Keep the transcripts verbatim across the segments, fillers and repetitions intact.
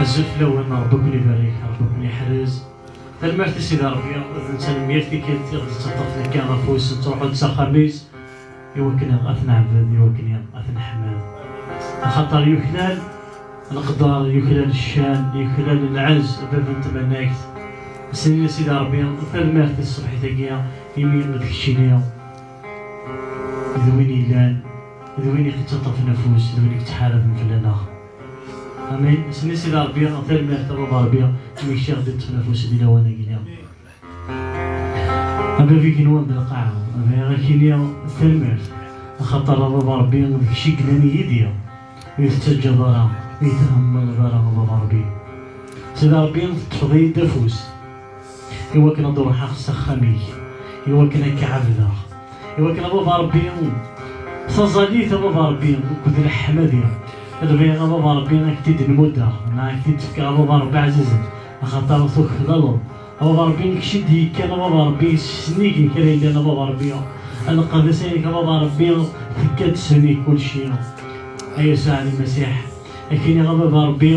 Azul fell-awen, Ṛebbi ad ken-ibarek, Ṛebbi ad ken-iḥrez. Tanemmirt i Sidi Ṛebbi, d netta n yal tikkelt i ɣ-d-yettaṭṭafen akka afus, nettruḥu-d s axxam-is, i wakken ad t-nɛebbed, i wakken ad t-neḥmed. Axaṭer yuklal leqder, yuklal ccan, yuklal lɛezz, bab n tmanegt. As-nini i Sidi Ṛebbi tanemmirt i tṣebḥit-agi, imi d keččini d win yellan, d win i ɣ-yettaṭṭafen afus, d win i yettḥaraben fell-aneɣ. Amin. As-nini i Sidi Ṛebbi tanemmirt a Baba Ṛebbi, imi kečč i ɣ-d-iṭṭfen afus di lawan-agi-nni. A bab igenwan d lqaɛa, bɣiɣ ad k-iniɣ tanemmirt, axaṭer a Baba Ṛebbi d kečč i yellan yid-i, ur yi-tettaǧǧaḍ ara, ur yi-themmleḍ ara a Baba Ṛebbi. Sidi Ṛebbi teṭṭfeḍ-iyi-d afus i wakken ad ruḥeɣ s axxam-ik, i wakken ad k-ɛebdeɣ, i wakken a Baba Ṛebbi taẓallit a Baba Ṛebbi akked leḥmadi ad bɣiɣ a Baba Ṛebbi ad k-t-id-nmuddeɣ, neɣ ad k-t-id-fkeɣ a Baba Ṛebbi ɛzizen, axaṭer tuklaleḍ a Baba Ṛebbi, kečč i d-yekkan a Baba Ṛebbi s sennig n kra yellan a Baba Ṛebbi. Lqedsa-inek a Baba Ṛebbi tekka-d s sennig kulci. A Yasuɛ Lmasiḥ, ad k-iniɣ a Baba Ṛebbi,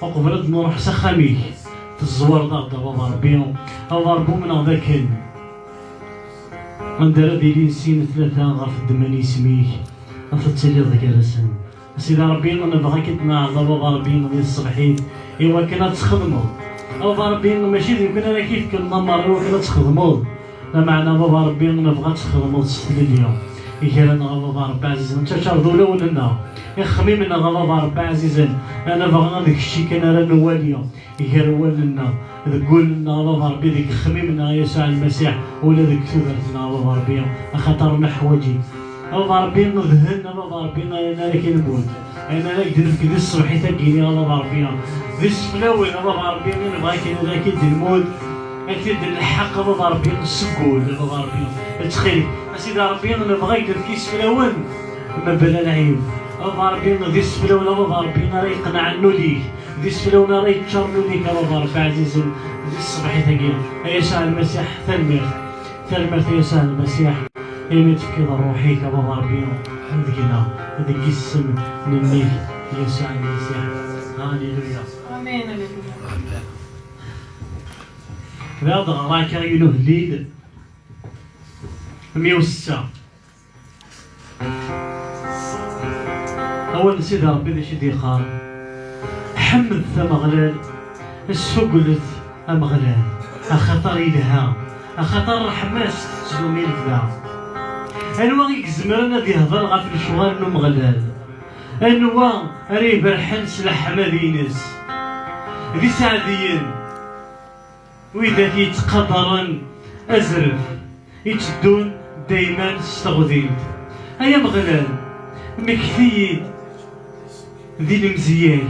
uqbel ad nruḥ s axxam-ik, teẓẓwareḍ-aɣ-d a Baba Ṛebbi. A Baba Ṛebbi, umneɣ d akken anda ara d-ilin sin tlata ɣef ddemma n yisem-ik, ad tettiliḍ gar-asen. A Sidi Ṛebbi, nebɣa ad k-id-neɛreḍ a Baba Ṛebbi di tṣebḥit i wakken ad txedmeḍ. A Baba Ṛebbi, mačči d nekkni ara k-ifken lameṛ i wakken ad txedmeḍ. Lameɛna a Baba Ṛebbi, nebɣa ad txedmeḍ s tlelli gar-aneɣ a Baba Ṛebbi ɛzizen, ad taččareḍ ulawen-nneɣ, ixemmimen-nneɣ a Baba Ṛebbi ɛzizen, a nebɣa ad d kečč kan ara nwali. Gar wallen-nneɣ, deg wul-nneɣ a Baba Ṛebbi, deg yixemmimen-nneɣ a Yasuɛ Lmasiḥ, ula deg tudert-nneɣ a Baba Ṛebbi, axaṭer neḥwaǧ-ik. A Baba Ṛebbi, dhen a Baba Ṛebbi ayen ara k-nmud, ayen ara k-d-nefk di tṣebḥit-agi-nni a Baba Ṛebbi. D iseflawen a Baba Ṛebbi i nebɣa akken ad k-id-nmud, ad k-id-nleḥḥeq a Baba Ṛebbi seg wul a Baba Ṛebbi. Ttxil-k a Sidi Ṛebbi, nebɣa ad k-d-nefk iseflawen mebla lɛib. A Baba Ṛebbi, d iseflawen a Baba Ṛebbi ara iqenɛen ul-ik. D iseflawen ara yeččaren ul-ik a Baba Ṛebbi ɛzizen di tṣebḥit-agi. A Yasuɛ Lmasiḥ, tanemmirt. Tanemmirt a Yasuɛ Lmasiḥ, imi tefkiḍ ṛṛuḥ-ik a Baba Ṛebbi deg-neɣ, deg yisem n mmi-k Yasuɛ Lmasiḥ. Haliluya. Amin, haliluya. Bɣiɣ ad ɣreɣ akka yiwen uhellil, mya u setta. Awal n Sidi Ṛebbi d acu i d-yeqqar? Ḥemdet Ameɣlal, sfuglet Ameɣlal, axaṭer yelha, axaṭer ṛṛeḥma-s tettdum i lebda. Anwa i izemren ad yehder ɣef lecɣal n Umeɣlal? Anwa ara iberḥen s leḥmadi-ines? D iseɛdiyen widak yettqadaren azref, itteddun dayman s teɣdemt. Ay Ameɣlal, mmekti-yi-d di lemzeyya-k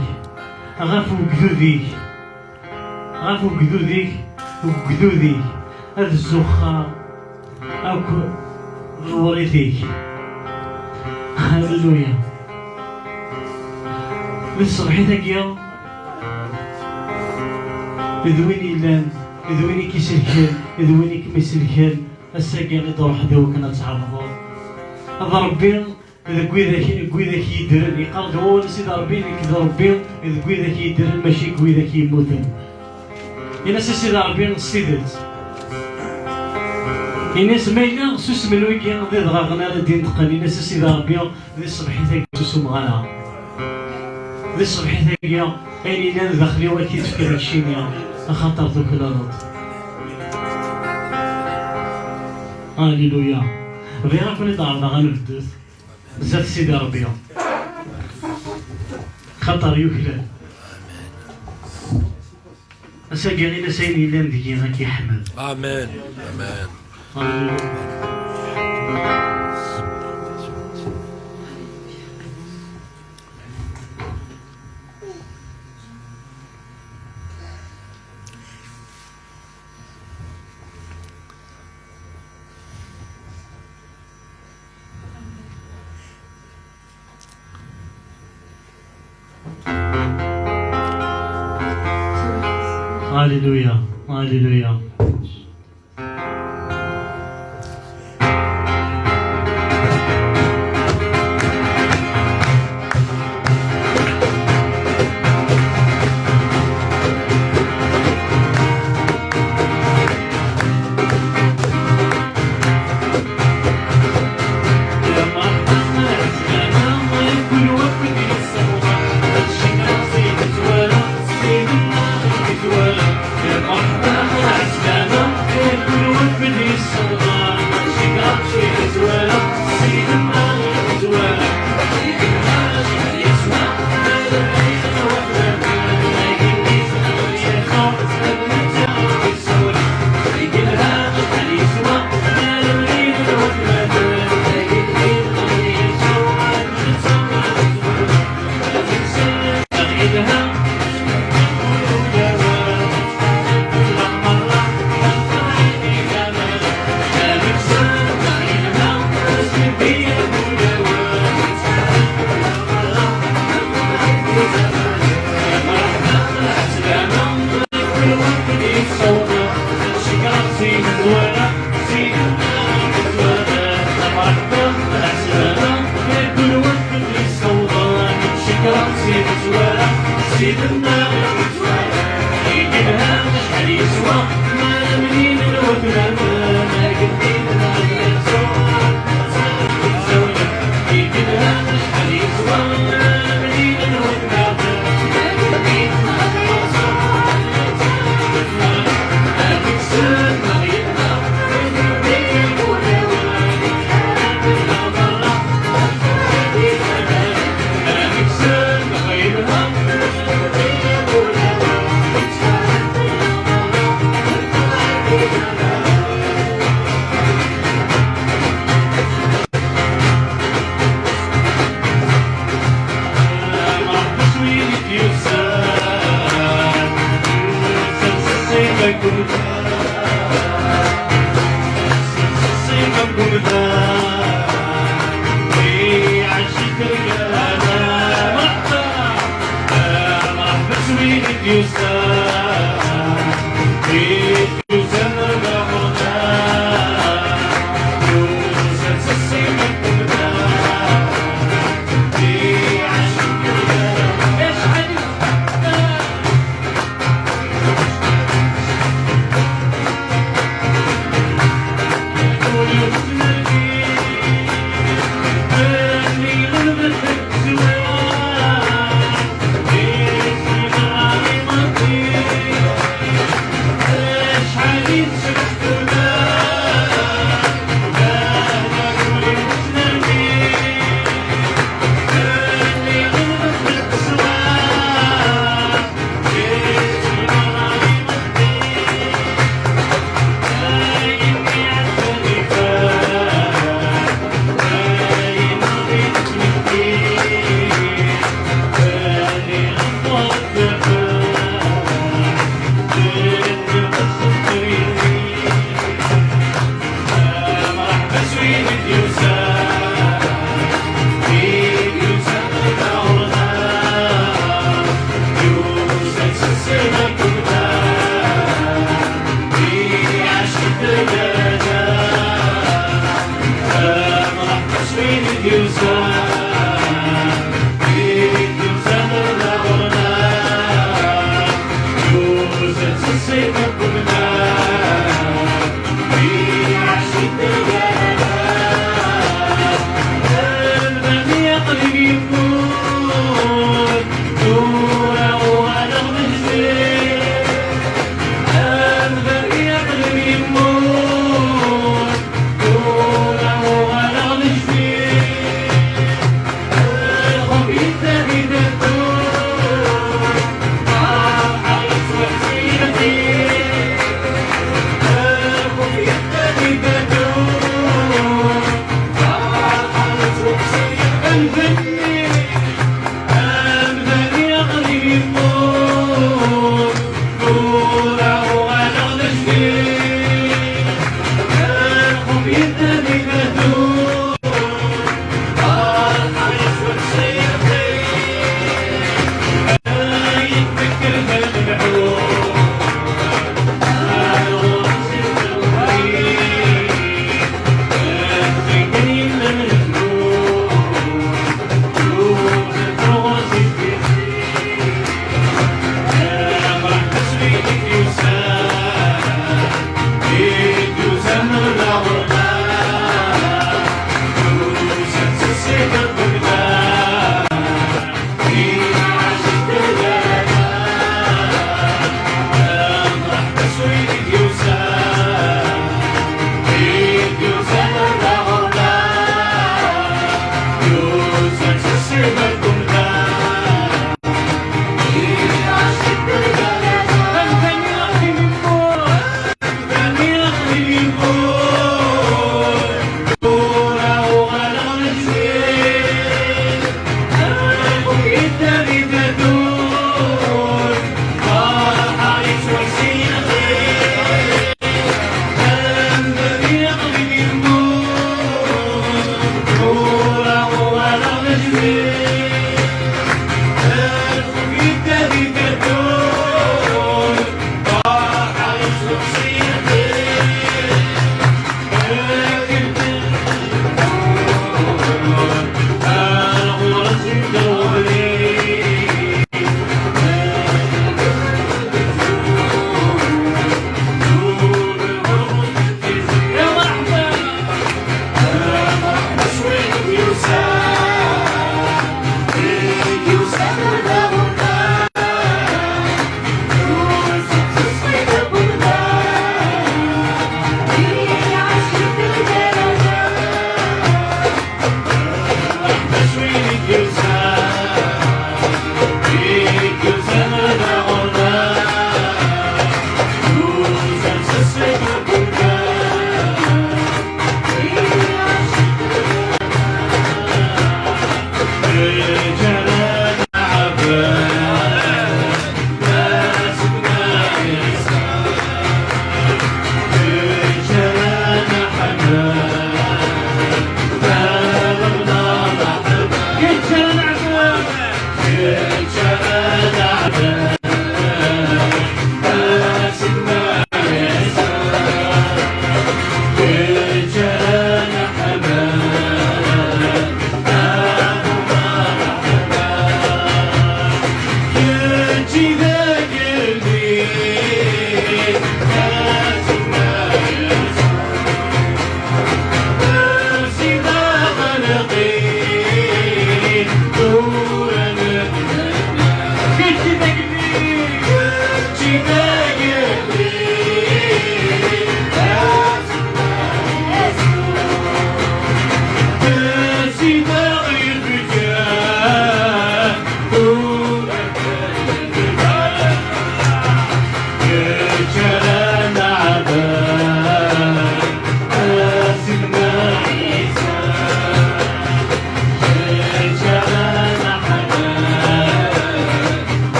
ɣef ugdud-ik, ɣef ugdud-ik, ugdud-ik, ad zuxxeɣ akk lewṛit-ik. Haliluya. Di tṣebḥit-agi, d win yellan, d win i k-iselken, d win i kem-iselken, ass-agi i d-ruḥ d iwakken ad tɛebdeḍ. D Ṛebbi deg widak, deg widak yeddren, yeqqar-d wawal n Sidi Ṛebbi, nekk d Ṛebbi deg widak yeddren, mačči deg widak yemmuten. Ini-as i Sidi Ṛebbi s tidet. Ini-as ma yella susmen wigi d idɣaɣen ara d-inṭqen, ini-as a Sidi Ṛebbi, di ṣṣebḥit-agi ur ttusumeɣ ara. Di ṣṣebḥit-agi ayen yellan daxel-iw ad k-id-fkeɣ keččini, axaṭer tuklaleḍ. Aliluya. Bɣiɣ ad ken-id-ɛerḍeɣ ad nbeddut zdat Sidi Ṛebbi, xaṭer yuklal. Ass-agi ini-as ayen yellan deg-i ad k-iḥmed. Amen. Amen. Amen. Hallelujah. Hallelujah.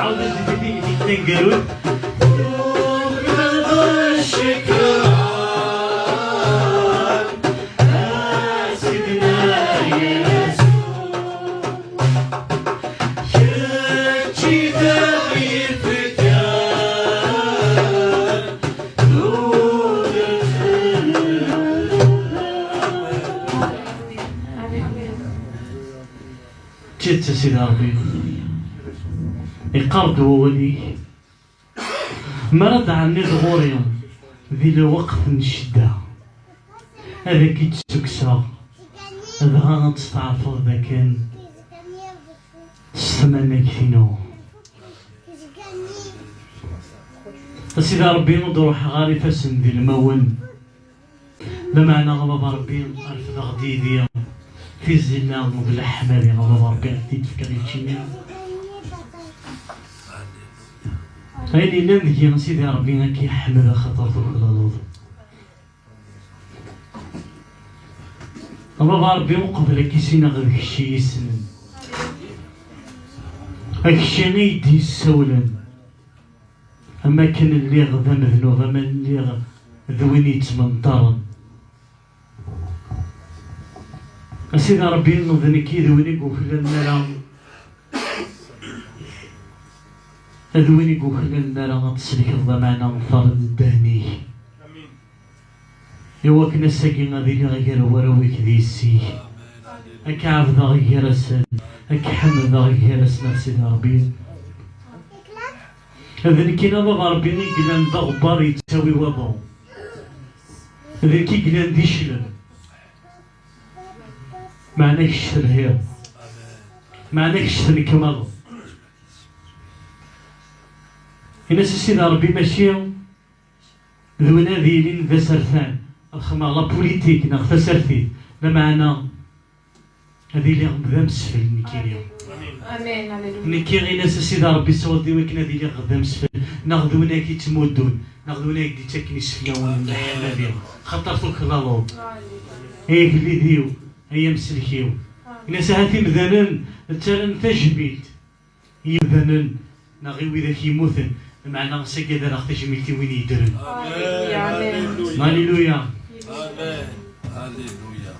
Ɛawed-as-d i tigdi taneggarut. D tidet, a Sidi Ṛebbi, iqqar-d wawal-ik, mi ara d-ɛenniḍ ɣur-i di lweqt n ccedda, ad ak-id-ssukkseɣ, dɣa ad testeɛfuḍ dakken s tmanegt-inu. A Sidi Ṛebbi, ur d-ruḥeɣ ara ifassen d ilmawen. Lameɛna, a Baba Ṛebbi, refdeɣ-d yid-i tizi-nni d leḥmadi, a Baba Ṛebbi, ad t-id-fkeɣ i keččini. Ayen yellan deg-i, a Sidi Ṛebbi, ad k-iḥmed axaṭer tuklaleḍ. A Baba Ṛebbi, uqbel ad k-issineɣ, d kečč i yi-issnen. D kečč i yi-d-yessawlen. Am akken lliɣ d amednub, am lliɣ d win yettmenṭaren. A Sidi Ṛebbi, d nekk i d win i yuklalen ara, d win i yuklalen ara ad teslekdeḍ, lameɛna ḍfer-d ddehn-ik. Iwakken ass-agi ad iliɣ gar warraw-ik d yessi-k, ad k-ɛebdeɣ gar-asen, ad k-ḥemdeɣ gar-asen, a Sidi Ṛebbi. D nekkini, a Baba Ṛebbi, i yellan d aɣebbar yettawi waḍu. D nekk i yellan d iclem. Meɛna kečč telhiḍ. Meɛna kečč tnekmaḍeḍ. Ini-as a Sidi Ṛebbi, mačči d win ad yilin d asertan, ad xedmeɣ la politique neɣ tasertit, lameɛna ad iliɣ d amsefl nekkini. Amen, alleluia. Nekki, ini-as a Sidi Ṛebbi, sawḍ-d i wakken ad iliɣ d amsefl, neɣ d win ay k-yettmuddun, neɣ d win ay k-d-yettaken iseflawen n leḥmadi, xaṭer tuklaleḍ. Ay agellid-iw, ay amsellek-iw. Ini-as ahat imdanen ttarran tajmilt i yimdanen neɣ i widak yemmuten, lameɛna ass-agi ad rreɣ tajmilt i win yeddren. Amen. Alleluia. Amen. Alleluia.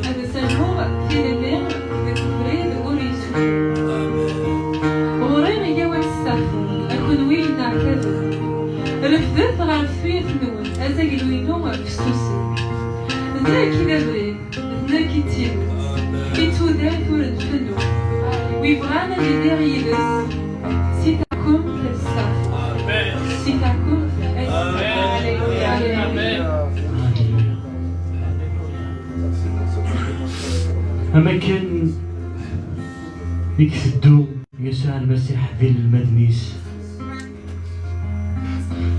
Ad as-rnuɣ tilelli deg ubrid ur yettuǧǧal. Ɣur-i yyaw ad testeɛfum, a kunwi yenneɛtaben. Refdet ɣer tuyat-nwen azaglu-inu fessusen. D nekk i d abrid, d nekk i d tidet, i d tudert ur nfennu. Wi bɣan ad iliɣ yid-s, si taɛkumt ad testeɛfu. Si taɛkumt ad testeɛfu. Am akken i iteddu Yasuɛ Lmasiḥ d inelmaden-is,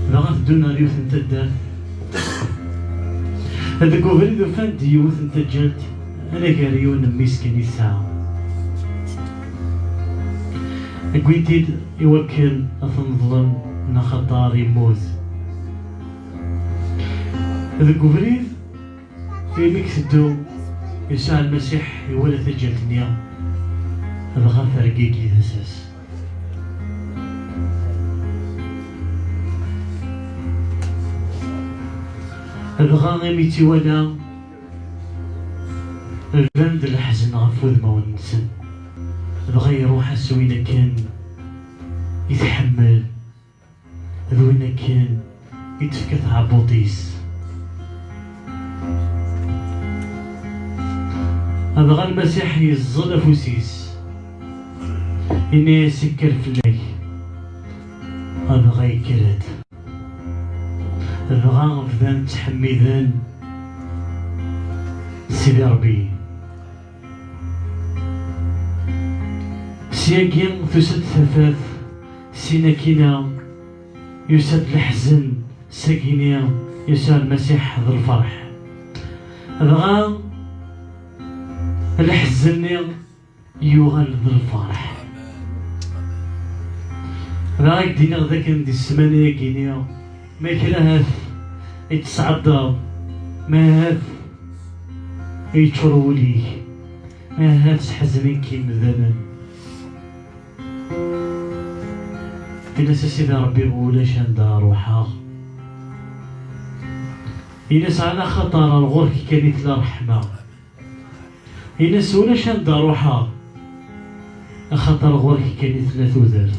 dɣa teddun ɣer yiwet n taddart. Deg ubrid ufan-d yiwet n taǧǧalt anagar yiwen n mmiskin i tesɛa. Wwin-t-id i wakken ad t-neḍlem, neɣ axaṭer yemmut. Deg ubrid, imi iteddu, Yasuɛ Lmasiḥ iwala taǧǧalt-nni, dɣa tergagi tasa-s. Dɣa imi tt-iwala, iban-d leḥzen ɣef wudmawen-nsen. Dɣa iruḥ-as win akken i tḥemmel, d win akken i d-tefka tɛebbuḍt-is. Dɣa Lmasiḥ yeẓẓel afus-is, yenna-yas: "Kker fell-ak." Dɣa yekker-d. Dɣa bdan ttḥemmiden Sidi Ṛebbi. Syagi tusa-d tafat, sin akkin-a yusa-d leḥzen, s agini Yasuɛ Lmasiḥ d lferḥ. Dɣa lḥzen-nni yuɣal d lferḥ. Dɣa ak-d-iniɣ dakken di ssmana-agi-ni, ma kra ahat i tesɛeddaḍ, ma ahat yeččur wul-ik, ma ahat sḥeznen-k yimdanen, ini-as a Sidi Ṛebbi ulac anda ruḥeɣ. Ini-as ala xaṭer ar ɣur-k kan i tella ṛṛeḥma. Ini-as ulac anda ruḥeɣ, axaṭer ɣur-k kan i tella tudert.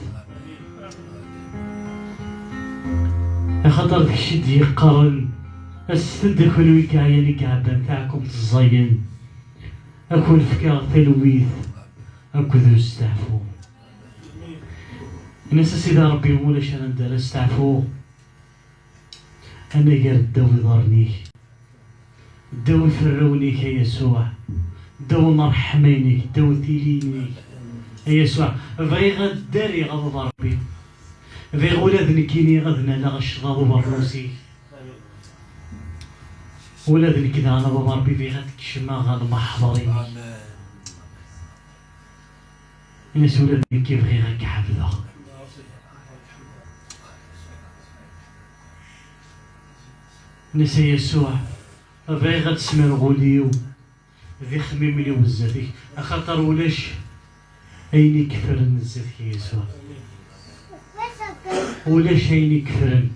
Axaṭer d kečč i d-yeqqaren: "Aset-d a kunwi i yeɛyan, i iɛebban taɛkumt ẓẓayen, a kun-fkeɣ talwit akked usteɛfu." Ini-as a Sidi Ṛebbi ulac anda ara steɛfuɣ, anagar ddaw iḍarren-ik. Ddaw iferrawen-ik, a Yasuɛ, ddaw n ṛṛeḥma-inek, ddaw tili-inek, a Yasuɛ, bɣiɣ ad ddariɣ, a Baba Ṛebbi. Bɣiɣ ula d nekkini ad naleɣ ccḍeɣ ubeṛnus-ik. Ula d nekk daɣen, a Baba Ṛebbi, bɣiɣ ad kecmeɣ ɣer lmeḥḍer-inek. Ini-as ula d nekk bɣiɣ ad k-ɛebdeɣ. Ini-as a Yasuɛ, bɣiɣ ad tesmireḍ ul-iw d ixemmimen-iw zdat-ik, axaṭer ulac ayen i yeffren zdat-k a Yasuɛ. Ulac ayen i yeffren.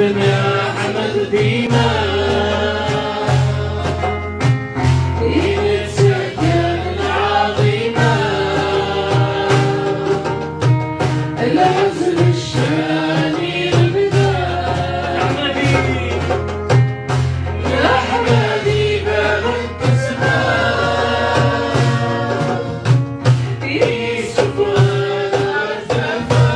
Ḥmed dima i nettak lɛaḍima, lɛezz n ccan i lebda. Leḥmadi bab n ttesma, yessufɣen ɣer tafat.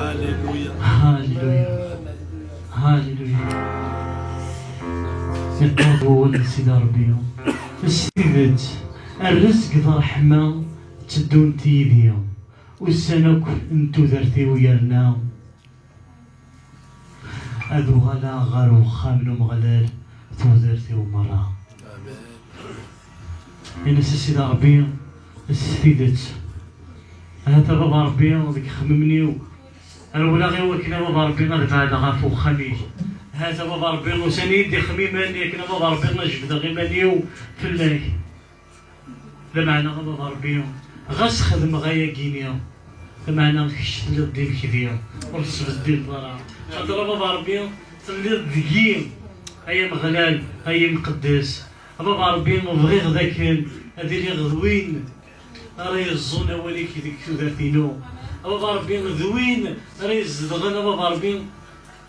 Hallelujah. Hallelujah. Iqqar wawal n Sidi Ṛebbi, s tidet, rrezg d ṛṛeḥma tteddunt yid-i. Ussan akk n tudert-iw yerna ad uɣaleɣ ɣer uxxam n Umeɣlal tudert-iw merra. Ini-as a Sidi Ṛebbi, s tidet, ahat a Baba Ṛebbi deg ixemmimen-iw rewleɣ i wakken a Baba Ṛebbi ad beɛdeɣ ɣef uxxam-ik. Ahat a Baba Ṛebbi ussan i d-ixemmimen yakken a Baba Ṛebbi ad jebdeɣ iman-iw fell-ak. Lameɛna a Baba Ṛebbi, ɣas xedmeɣ ayagi-ni, lameɛna kečč telliḍ d imekdi, ur tettbeddileḍ ara. Xaṭer a Baba Ṛebbi, telliḍ deg-i, ay Ameɣlal, ay Imqeddes. A Baba Ṛebbi, bɣiɣ dakken ad iliɣ d win ara yeẓẓun awal-ik deg tudert-inu. A Baba Ṛebbi, d win ara izedɣen, a Baba Ṛebbi,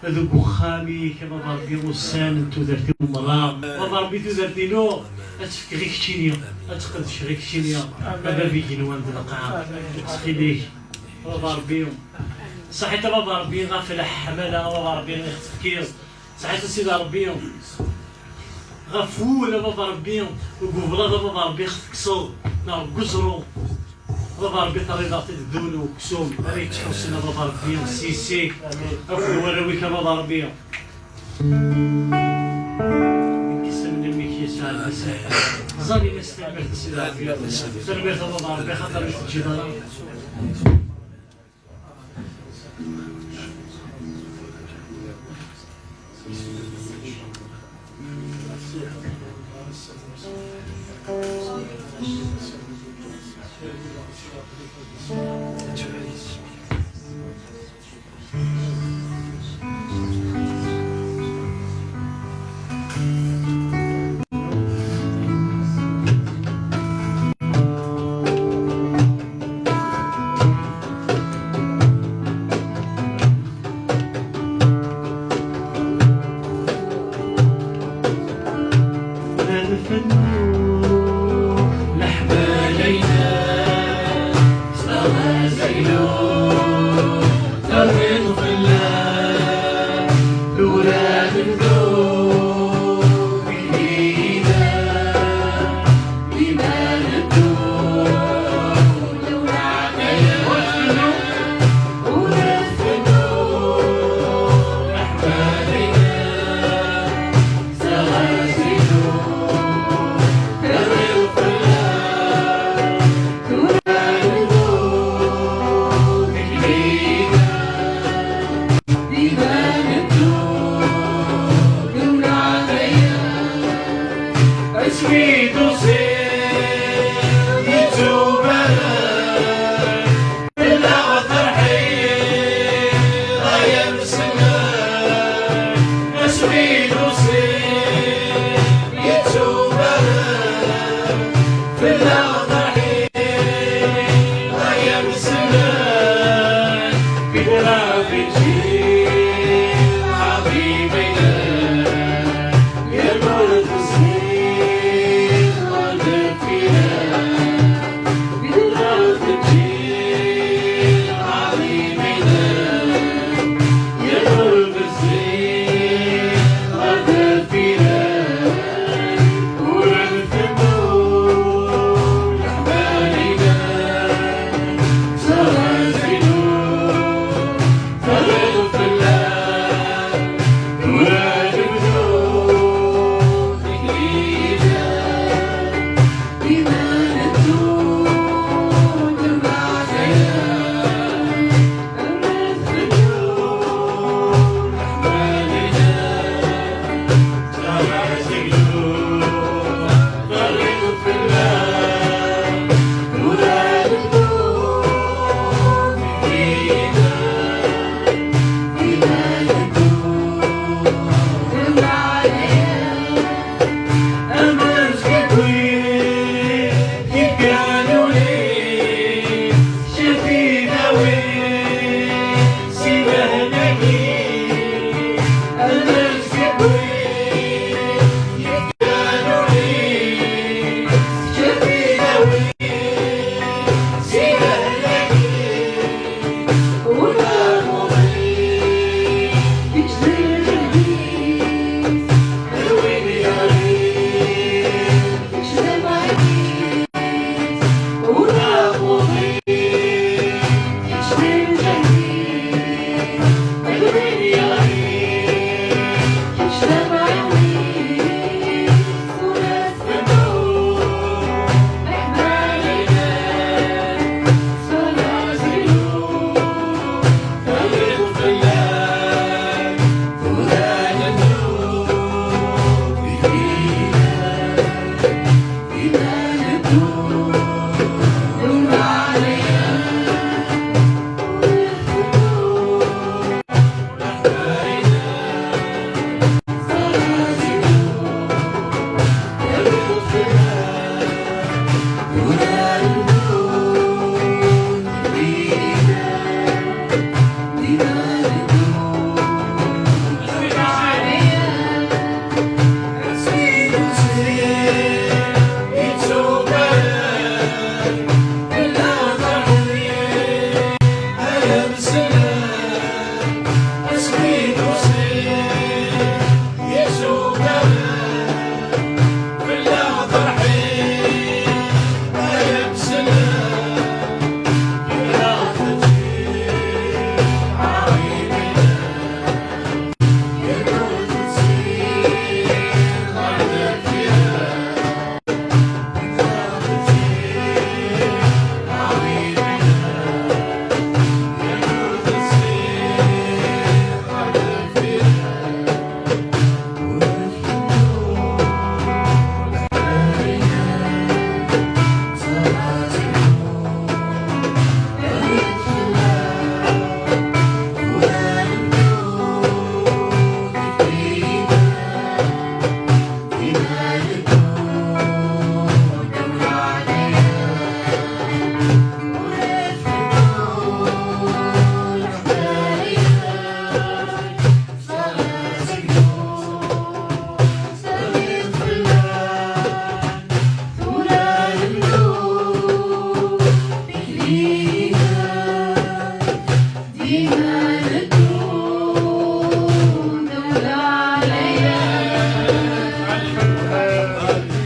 deg uxxam-ik, a Baba Ṛebbi, ussan n tudert-iw merra. A Baba Ṛebbi, tudert-inu ad tt-fkeɣ i keččini, ad tt-qedceɣ i keččini, a Baba igenwan d lqaɛa. Ttxil-ik, a Baba Ṛebbi. Saḥit a Baba Ṛebbi ɣef leḥmala, a Baba Ṛebbi, i ɣ-tefkiḍ. Saḥit a Sidi Ṛebbi ɣef wul, a Baba Ṛebbi, deg ublaḍ, a Baba Ṛebbi, i ɣ-tekkseḍ, neɣ deg uẓru. Baba Ṛebbi, terriḍ-aɣ-t-id d wul n uksum ara yettḥussen, a Baba Ṛebbi, s yessi-k akked warraw-ik, a Baba Ṛebbi. Deg yisem n mmi-k Yasuɛ Lmasiḥ. Ẓẓalin-as tanemmirt a Sidi Ṛebbi. Tanemmirt a Baba Ṛebbi, xaṭer ur teǧǧiḍ ara.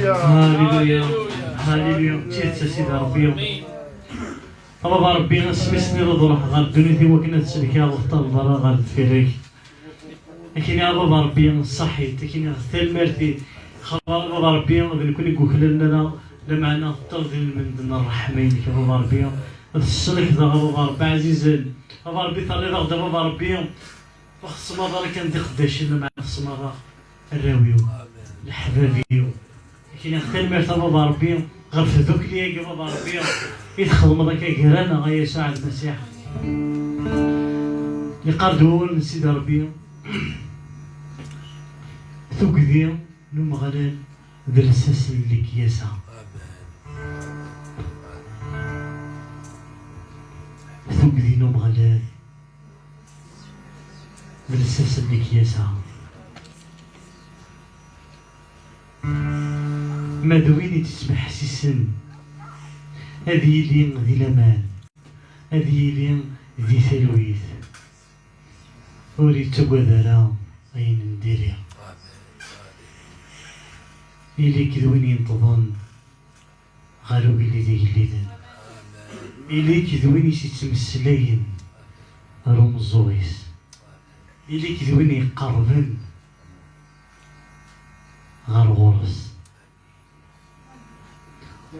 هاليلويا، هاليلويا، تيت سيدي ربي. A Baba Ṛebbi, asmi s-nniḍ ad ruḥeɣ ɣer ddunit i wakken ad sellkeɣ lxeṭṭa n berra ɣer deffir-ik. Akken a Baba Ṛebbi, ṣaḥit, akken tanemmirt-ik. Xaṭer a Baba Ṛebbi, d nekkni i yuklalen ala, lameɛna teṭṭerḍ ilmend n ṛṛeḥma-inek a Baba Ṛebbi. Teṣliḥ daɣ a Baba Ṛebbi ɛzizen. A Baba Ṛebbi, terriḍ-aɣ-d a Baba Ṛebbi. Ur xeṣṣmeḍ ara kan d iqeddacen, lameɛna xeṣṣmeḍ-aɣ arraw-iw, leḥbab-iw. Akken tanemmirt a Baba Ṛebbi ɣef tdukli-agi a Baba Ṛebbi i txedmeḍ akka gar-aneɣ a Yasuɛ Lmasiḥ. Yeqqar-d wawal n Sidi Ṛebbi, Tugdi n Umeɣlal d lsas n lekyasa. Tugdi n Umeɣlal d lsas n lekyasa. Ma d win i tt-ittmeḥsisen, ad yili di laman, ad yili di talwit, ur yettagad ara ayen n diri. Ili-k d win yenṭḍen ɣer ugellid igelliden. Ili-k d win i s-ittmeslayen ɣer umeẓẓuɣ-is. Ili-k d win yeqqerben ɣer ɣur-s.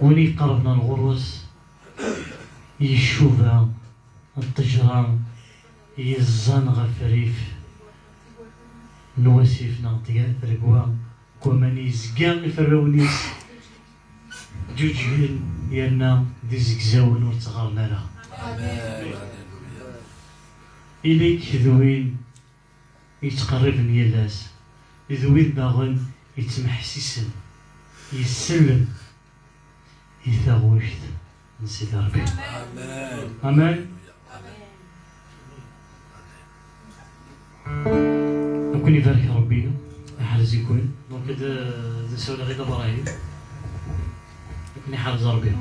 Win yeqqerben ɣer ɣur-s, yeccuba ṭṭejra yeẓẓan ɣef rrif n wasif neɣ tga-, tregwa n waman, yezga iferrawen-is ǧuǧgen yerna d izegzawen ur ttɣaren ara. Ili-k d win yettqerriben yal ass, d win daɣen yettmeḥsisen, yessellen i taɣect n Sidi Ṛebbi. Amen. Amen. Ad ken-ibarek Ṛebbi, iḥrez-iken. Donc, d, d nsawel ɣid Ibrahim. Ad ken-iḥrez Ṛebbi.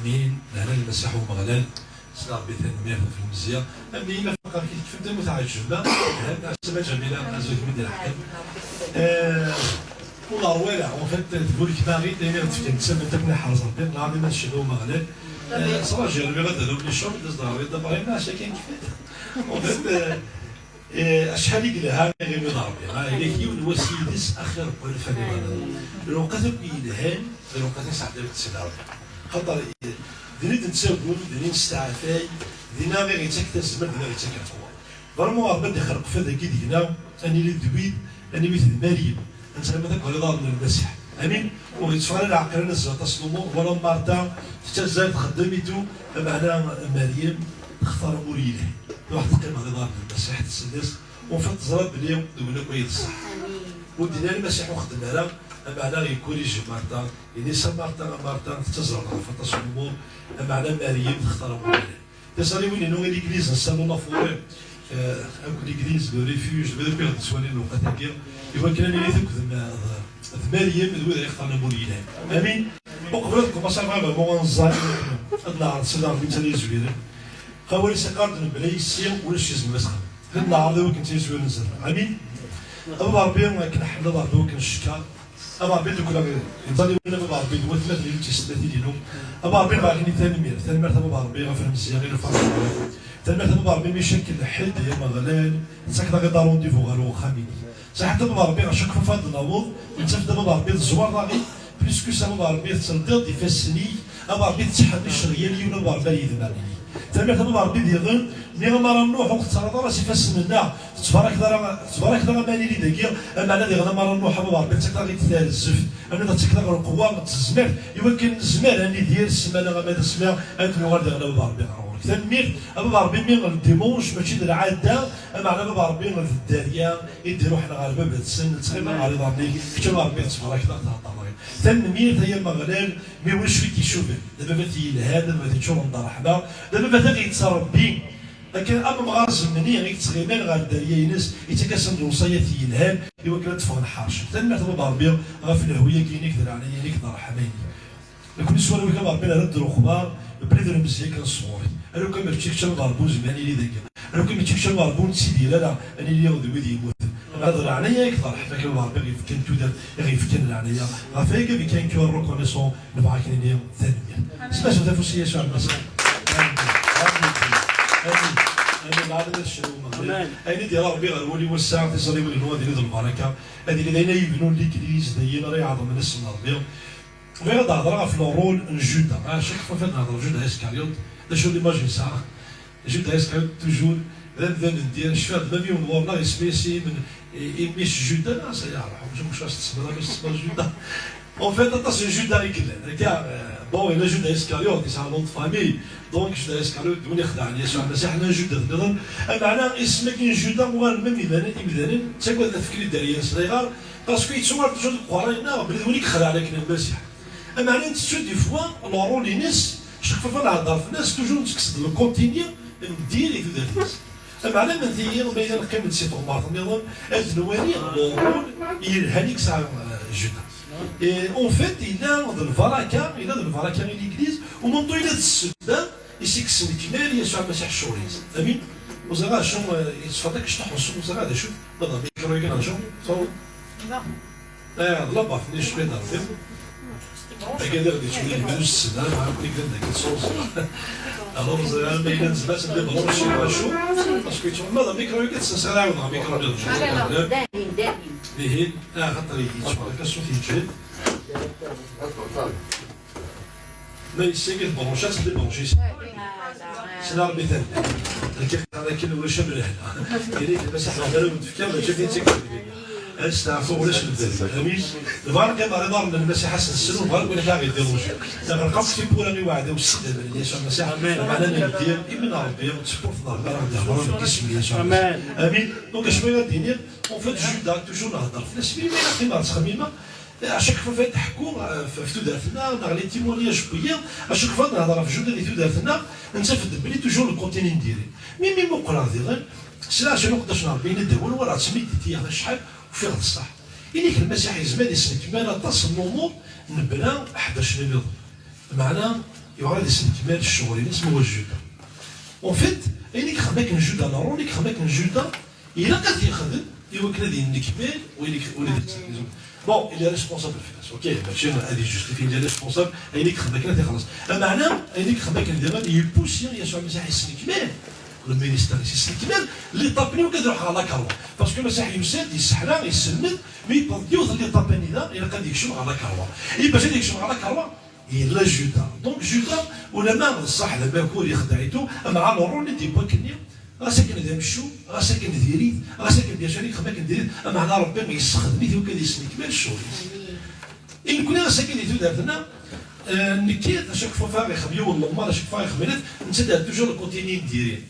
Amin. Lehna n Lmasiḥ Umeɣlal. S Ṛebbi tanemmirt ɣef lemzeyya. Amin. Ma faqeɣ kif kfent am tɛejjbem. Lehna Sema Ǧamila, azul mi d-ilḥeqen. Eh, ur ḍerru ara. En fait, tbulek Marie, tayri ɣef tfekkem tament akk n iḥerẓ Ṛebbi. Lɛaḍima n Ccna Umeɣlal. Eh, s Raǧi, rwiɣ ad d-aruɣ les choses, d as-d-ɣer Dda Ibrahim, neɣ akken kfan. En fait, eh, Eh, acḥal i yelha iɣimi d Ṛebbi, ah, yak yiwen n wass yid-s axir n walef n iḍarren. Lewqat akk yelhan, d lewqat i sɛeddayen deg Sidi Ṛebbi. Xaṭer, eh, din i d-nettagem, din i nesteɛfay, dinna i ɣ-ittak tazmert, din i ɣ-ittak lqewwa. Vraiment, Ṛebbi ad d-ixleq fad-agi deg-neɣ, ad nili d wid, ad niwit d Maryem. Ad nesɛi ma takk ɣer iḍarren n Lmasiḥ. Amin. Ur yetteffeɣ ara leɛqel ad nezzi aṭas n lumuṛ, wala Marta tettazzal txeddem et tout, lameɛna Meryem textar umur yelhan. Truḥ teqqim ɣer iḍarren n Lmasiḥ, tsell-as, en fait teẓra belli d win akk ay d ṣṣeḥ. Ur d-yenni ara Lmasiḥ ur xeddem ara, lameɛna yekkuriji Marta, yenna-as a Marta, a Marta, tettazzaleḍ ɣef aṭas n lumuṛ, lameɛna Meryem textar umur yelhan. Tiẓriwin-inu i l'église n Salon Laforet, eh, akk l'église, le refuge, d wid akk i ɣ-d-yettwalin lewqat-agi, iwakken ad nilit akk d, d, d Meryem, d wid ara yextaren amur yelhan. Amin. Uqbel ad nkumaṣi vraiment ad nẓall, ad neɛreḍ Sidi Ṛebbi netta i izwiren. Awal-is iqqar-d mebla yessi ulac izem asxen. Ad neɛreḍ i wakken netta i izwiren nzerreɛ. Amin. A Baba Ṛebbi, akken nḥemmel a Baba Ṛebbi, wakken ncekkeṛ. A Baba Ṛebbi, ddukkleɣ iẓaliwen a Baba Ṛebbi d watmaten-inu d teysetmatin-inu. A Baba Ṛebbi, nberrek-ik tanemmirt. Tanemmirt a Baba Ṛebbi ɣef lemzeyya i lferḥ. Tanemmirt a Baba Ṛebbi mi ncakk lḥedd, ay Ameɣlal, tettakeḍ-aɣ-d aṛendivu ɣer uxxam-ik. Saḥit a Baba Ṛebbi, à chaque fois ad d-naweḍ, nettaf-d a Baba Ṛebbi tezwareḍ-aɣ-id, plus que ça a Baba Ṛebbi tetteldiḍ-d ifassen-ik, a Baba Ṛebbi tettḥerriceḍ yal yiwen a Baba Ṛebbi ar yedmaren-ik. Tanemmirt a Baba Ṛebbi diɣen, niɣ amar a Nuḥ ur ɣ-tettarraḍ ara s ifassen-nneɣ, tettbarakeḍ ara, tettbarakeḍ ara ma nili dagi, ameɛna diɣen amar a Nuḥ a Baba Ṛebbi tettakeḍ-aɣ-id tarzeft, ameɛna tettakeḍ-aɣ lqewwa d tezmert, iwakken nezmer ad nidir ssmana ama d asmi ad nuɣal diɣen a Baba Ṛebbi ɣer ɣur-k. Tanemmirt a Baba Ṛebbi mi d dimanche mačči d lɛada, ameɛna a Baba Ṛebbi d dderya i d-iruḥen ɣer baba-tsen, ttɣimin ɣer iḍarren-ik, kečč a Ṛebbi tettbarakeḍ-aɣ, theddreḍ-aɣ-id. Tanemmirt ay Ameɣlal, mi ulac wi k-icuben, d ababat yelhan, d ababat yeččuren d ṛṛeḥma, d ababat i ɣ-yettṛebbi. Akken am amɣar zemni i yettɣiman ɣer dderya-ines, yettak-asen lewṣayat yelhan i wakken ad d-ffɣen ḥercen. Tanemmirt a Baba Ṛebbi ɣef lehhu-yagi-inek d leɛnaya-inek d ṛṛeḥma-inek. Nekkni s warraw-ik a Baba Ṛebbi nerra-d lexbar belli d lemzeyya kan sɣur-k. Alukan mačči kečč a Baba Ṛebbi ur nezmir ad nili dagi. Alukan mačči kečč a Baba Ṛebbi ur nettili ara ad nili d wid yemmuten. Ad leɛnaya-k d ṛṛeḥma-k a Baba Ṛebbi i ɣ-yefkan tudert, i ɣ-yefkan leɛnaya. Ɣef wayagi a Bika nekk reconnaissant. Nebɣa ad k-nini tanemmirt. Smaɛet afus i Yasuɛ Lmasiḥ. Amin. Amin. Amin. Amin. Amin. Ayen i d-yerra Ṛebbi ɣer wul-iw ass-a, tiẓri wul-inu ad yili d lbaraka, ad yili d ayen ay yebnun ligliz, d ayen ara iɛeḍmen isem n Ṛebbi. Bɣiɣ ad d-hedreɣ ɣef le rôle n Judas. Ah, chaque fois fad nehder Judas Iscariot, d acu l'image yesɛa? Judas Iscariot, toujours, d amdan n diri. Cfiɣ-d ma yiwen ɣur-neɣ isem-is i mmi-s Judas, neɣ ça y est, ṛuḥ, acu, acu as-tsemmiḍ, amek as-tsemmiḍ Judas? En fait, aṭas n Judas i yellan. Akka, euh, bon, yella Judas Iscariot, yesɛa nom de famille. Donc, Judas Iscariot, d win ixedɛen Yasuɛ Lmasiḥ, llan Judas nniḍen. Ameɛna, isem-agi n Judas, uɣalen même imdanen, imdanen, ttaggaden ad fken i dderya-nsen. Ayɣer? Parce que yettuɣal toujours deg uqerray-nneɣ, belli d win i ixedɛen akken Lmasiḥ. Ameɛna, ntettu des fois, le rôle-ines, chaque fois nehder fell-as, toujours nettekkes-d le contenu n diri tudert-is. Ameɛna, ma d-iyi, ma yella neqqim-d si teɣmert nniḍen, ad nwali le rôle yelhan i yesɛa, euh, Judas. Et en fait, yella d lbaraka, yella d lbaraka i Legliz, u menṭu yella d ssebba i s-ikksen lekmal Yasuɛ Lmasiḥ ccɣel-is. Amin? Ur ẓriɣ acu, eh, yettfeḍ-ik cṭuḥ usu, ur ẓriɣ d acu. Ma d amikru-agi neɣ acu? Tura? Eh, d labat-nni cwiṭ ar din. Akka d aɣ-d-yettwali lmil ussen, ha, ma ɛawed-ik d anda akka tṣuẓ. Alors, ur ẓriɣ ara ma yella nezmer ad s-nbabber ur cfiɣ acu, parce que yettwali ma d amikru-agi, ad s-nsiɣ ɛawdeɣ amikru-nni. Dihin, ah, xaṭer yettfeḍ akka ṣṣut yeǧhed. Ma yessagad branchas, d branchis. Sna Rebbi tanemmirt. Lkiq akken ulac am lehna. Ili-k Lmasiḥ ara wen-d-fkiɣ, mačči tin d tikkelt-nni. Ad nesteɛfu, ulac lebdal. Amin. Nebɣa ad neqqim ɣer iḍarren n Lmasiḥ ass n ssnu, nebɣa ad wen-aɣ-id iḍuj. Neɣ lqaft tiwwura i uɛdaw s ddam n Yasuɛ Lmasiḥ. Amin. Meɛna n ldir, imi n Ṛebbi, d tewwurt n Ṛebbi ara ɣ-d-ihḍeṛ deg isem n Yasuɛ Lmasiḥ. Amin. Donc, acu bɣiɣ ad d-iniɣ, en fait, Judas, toujours nehder fell-as, melmi ara qqimeɣ ttxemmimeɣ, à chaque fois fad ḥekku, euh, f, f tudert-nneɣ, neɣ les témoignages n wiyaḍ, à chaque fois nehder ɣef Judas di tudert-nneɣ, nettaf-d belli toujours le contenu n diri. Mi, mi muqleɣ diɣen, sliɣ-as i uqeddac n Ṛebbi, yenna-d awal, walaɣ-tt mi d-itiyaɣ acḥal, ufiɣ d ṣṣeḥ. Ini-k Lmasiḥ yezmer ad yesnekmal aṭas n lumuṛ nebla ḥdac nniḍen. Meɛna, yebɣa ad yesnekmal ccɣel-ines ma wa Judas. En fait, ayen i yexdem akken Judas, le rôle i yexdem akken Judas, ilaq ad t-yexdem i wakken ad yennekmal wayen i, wayen i d-yeqqen. Bon, il est responsable fell-as. Ok, mačči ad yejustify, il est responsable, ayen i yexdem akken ad t-ixelleṣ. Ameɛna, ayen i yexdem akken diɣen, yepoussé Yasuɛ Lmasiḥ yesnekmal le ministère-is, yesnekmal l'étape-nni, ur k-ad iruḥ ɣer la croix. Parce que Lmasiḥ yusa-d, yesseḥla, yesselmed, mi yewweḍ yiwet n l'étape anida ilaq ad yekcem ɣer la croix. I bac ad yekcem ɣer la croix, yella Judas. Donc Judas, ulamma d ṣṣeḥ d amakur, yexdeɛ-it, ameɛna le rôle i d-yewwi akkenni, ɣas akken d amcum, ɣas akken d irid, ɣas akken d acu ara yexdem akken d irid, ameɛna Ṛebbi yessexdem-it i wakken ad yesnekmal ccɣel-is. I nekkni ass-agi di tudert-nneɣ, eh, nekki, à chaque fois ixdem yiwen lemmer, à chaque fois ixdem-it, netta d toujours le contenu n diri.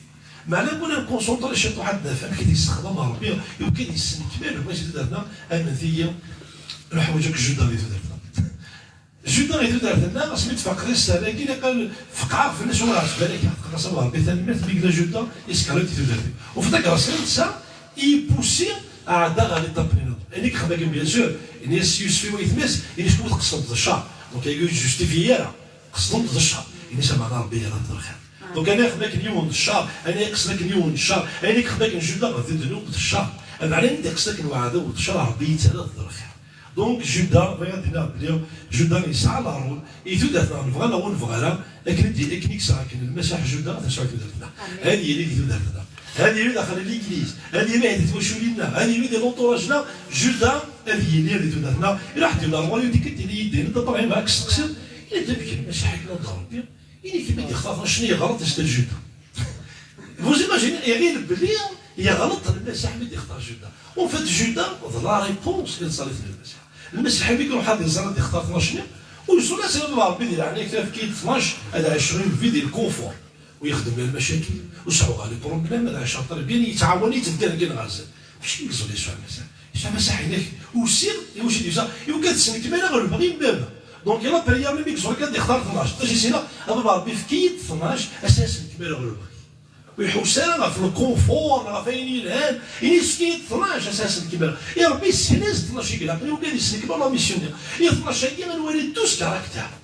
Meɛna, ur nkunṣunṭri ciṭuḥ ad naf amek i t-yessexdam Ṛebbi, i wakken ad yesnekmal gma-s di tudert-nneɣ, amen-iyi, neḥwaǧ akk Judas di tudert-nneɣ. Judas di tudert-nneɣ, asmi d-tfaqeḍ i sser-agi, ilaq ad feqɛeɣ fell-as, ur ɛetbal akka, teqqar-as a Ṛebbi tanemmirt, mi yella Judas Iskariyut di tudert-iw. Ufiɣ-d agrasen netta, i yepoussé aɛdaɣ ɣer l'étape nniḍen. Ayen i yexdem akken, bien sûr, ini-as Yusef i wayetma-s, ini-as ur tqesdemt d ccer. Donc, agi ur yettjustifyi ara. Qesdent d ccer. Ini-as ameɛna Ṛebbi yerra-d lxir. Donc, ayen i yexdem akken yiwen d ccer, ayen i yeqsed akken yiwen d ccer, ayen i yexdem akken Judas d ddnub d ccer. Ameɛna ayen i d-iqsed akken uɛdaw d ccer, Ṛebbi yettarra-t d lxir. Donc, Judas, bɣiɣ ad d-iniɣ belli Judas yesɛa le rôle i tudert-nneɣ, nebɣa neɣ ur nebɣi ara, akken i d-, akken i yesɛa akken Lmasiḥ Judas, ad t-nesɛu i tudert-nneɣ. Amin. Ad yili di tudert-nneɣ. Ad yili daxel n l'église. Ad yili di twaculin-nneɣ. Ad yili di l'entourage-nneɣ. Judas ad yili di tudert-nneɣ. Iruḥ-d yella rwali, ur d-ikkat, ini-yi-d, ini-d, Ṛebbi, ma k-steqsiɣ, ini-d, amek Lmasiḥ akken ad d-Ṛebbi? Ini-k, ma d-ixtar, acni yeɣleḍ, c'est Judas. Vous imaginez, yeɣli belli yeɣleḍ Lmasiḥ mi d-ixtar Judas. En fait, Judas d la réponse i tẓallit n Lmasiḥ. Lmasiḥ mi iruḥ ad iẓer ad ixtar tnac-nni, ur yeẓur ara s Ṛebbi di leɛnaya-k, efk-iyi-d tnac, ad ɛiceɣ une vie di lkunfur. Ur yexdem ara lmacakil, ur sɛuɣ ara les problèmes, ad ɛiceɣ très bien, yettɛawan-itt deg, deg, deg ɣer zdat. Acu i yeẓẓel Yasuɛ Lmasiḥ? Yasuɛ Lmasiḥ, yenna-k, usiɣ, i wacu i d-yusa? I wakken ad snekmaleɣ lebɣi n Baba. Donc, la prière, mi yeẓur kan ad ixtar tnac, d acu i s-yenna? A Baba Ṛebbi, efk-iyi-d tnac, ad as-snekmaleɣ lebɣi. Ur iḥewwes ara ɣef le confort, ɣef wayen yelhan. Ini-as kan tnac asasen kemmel. I Ṛebbi yessekn-as tnac i ilaq, i wigad yesnekmen la mission-nni. I tnac-agi ad nwali douze caractères.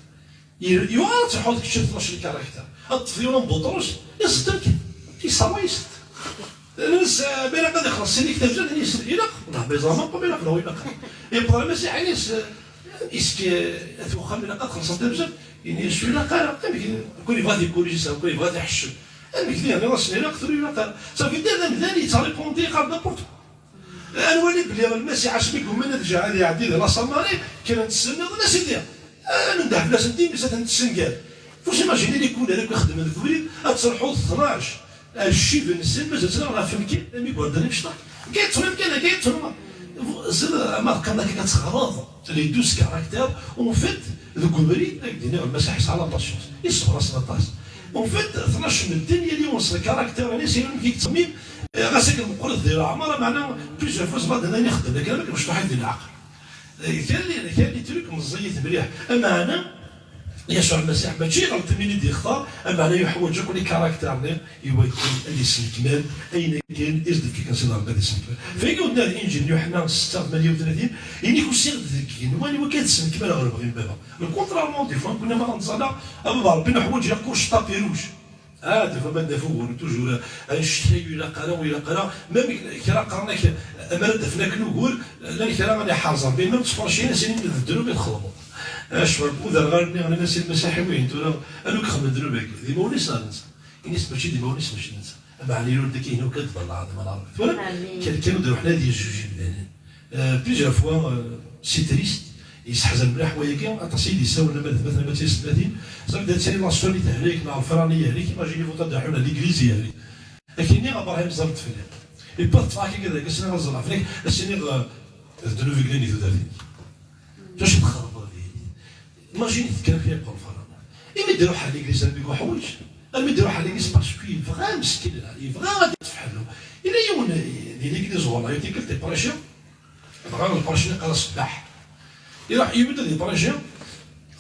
Yuɛer ad telḥuḍ kečč d tnac n caractères. Ad teṭṭfeḍ yiwen n Buṭrus, iẓeṭṭ-ik, yessawayeḍ. Nnes, eh, ma ilaq ad ixelleṣ sin-ik tabzert, ini-as ilaq. Neɣ ma yeẓra ma ilaq neɣ ur ilaq. Yewweḍ ɣer Lmasiḥ, ini-as, eh, est-ce que at uxxam ilaq ad xellṣen tabzert? Ini-as ur ilaq ara. Amek, kul yebɣa ad ikuriji, kul yebɣa ad iḥeccem. Amek di, yerniḍ-asen ilaq, tura ilaq ara. Safi, d amdan yettṛipundi, yeqqar n'importe quoi. Ad nwali belli Lmasiḥ asmi i yumen ad j-, ad iɛeddi di la Samarie, kra n tsenniḍ, a Sidi, ad nendeh fell-asen times, ad ten-tessenger. Faut s'imaginer les couleurs akk ixeddmen deg ubrid, ad terḥuḍ tnac, ar ccib-nsen, mazal ttnaɣen ɣef umkan, am igerdan imecṭaḥ. Akka i ttnum kan, akka i ttnum. Zid, ma teqqareḍ akka, ad teɣreḍ les douze caractères, en fait, deg ubrid, ad k-d-iniɣ Lmasiḥ yesɛa la patience. Yesseber-asen aṭas. En fait, tnac medden, yal yiwen s caractère-ines, yal yiwen amek i yettxemmim, eh, ɣas akken meqqret di leɛmer, ameɛna plusieurs fois, ẓemmer d ayen ixeddem, akken am akken mecṭuḥit di leɛqel. Eh, kra n, kra n les trucs meẓẓiyit mliḥ. Ameɛna, Yasuɛ Lmasiḥ mačči iɣelṭen i d-yextar, ameɛna yuḥwaǧ akk les caractères-nni i wakken ad yesnekmal ayen akken i s-d-fkiɣ kan Sidi Ṛebbi ad yesnekmal. Fagi ur d-nadi Injil n Yuḥenna setta tmanya u tlatin, ini-k usiɣ-d deg yigenwan i wakken ad snenkmaleɣ lebɣi n Baba. Le contrairement, des fois, nekni ma ɣ-neẓẓala, a Baba Ṛebbi nuḥwaǧ yakk kullec tapis rouge. Ah, des fois, ma d-naf ugur, toujours, ah, annect-agi ur ilaq ara, ur ilaq ara. Même kra qqaren-ak, amar ad d-afen akken ugur, llan kra ad iḥerẓen, mais même ttfercin, as-inin d ddnub i txedmeḍ. Ah, ccɣel, ur d rɣan-nni, ɣer-nni, as-in Lmasiḥ i wihin, tura, anwa i ixedmen ddnub-agi? D imawlan-is neɣ d netta? Ini-as mačči d imawlan-is, mačči d netta. Ameɛna yura-d akka, yehna akka d Baba Lɛaḍima n Ṛebbi. Twalaḍ? Amin. Kan, kan ur d-ruḥen ad yezzuj imdanen. Euh, plusieurs fois, euh, c'est triste, yesseḥzan mliḥ wayagi, aṭas i d-yessawlen ama d atmaten ama d tiyessetmatin, ça veut dire, c'est la sœur i tehlek, neɣ le frère-nni yehlek, imagine-vous, ad d-ruḥen à l'église yehlek. Ad k-iniɣ, a Brahim, ẓer-d fell-i. Et pas tfeɣ akka deg ass-nni ad ẓreɣ fell-ak, ad s-iniɣ, euh, d ddnub i yellan di tudert-ik. Ǧac txerbeḍ di, imagine-it kan kra yeqqel le frère-nni. Imi d-iruḥ à l'église, armi d-iruḥ, armi d-iruḥ à l'église, parce que yebɣa meskin, yebɣa ad yeṭṭef ḥellu. Yella yiwen di l'église ɣur-neɣ, il y a quelques prêcheurs, dɣa lqerc-nni yeqqar-as Baḥ. Iruḥ yiwen ad yeṭṭerji,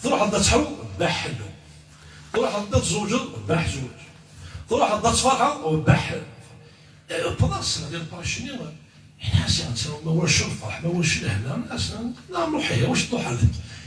truḥeḍ ad teḥruḍ, Baḥ ḥellu. Truḥeḍ ad tzewǧeḍ, Baḥ zewǧ. Truḥeḍ ad tferḥeḍ, Baḥ ḥellu. Wwḍeɣ ssneɣ di lqerc-nni, ḥas-, ma wacu lferḥ, ma wacu lehna, neɣ nruḥ ihi, wacu tṛuḥeḍ?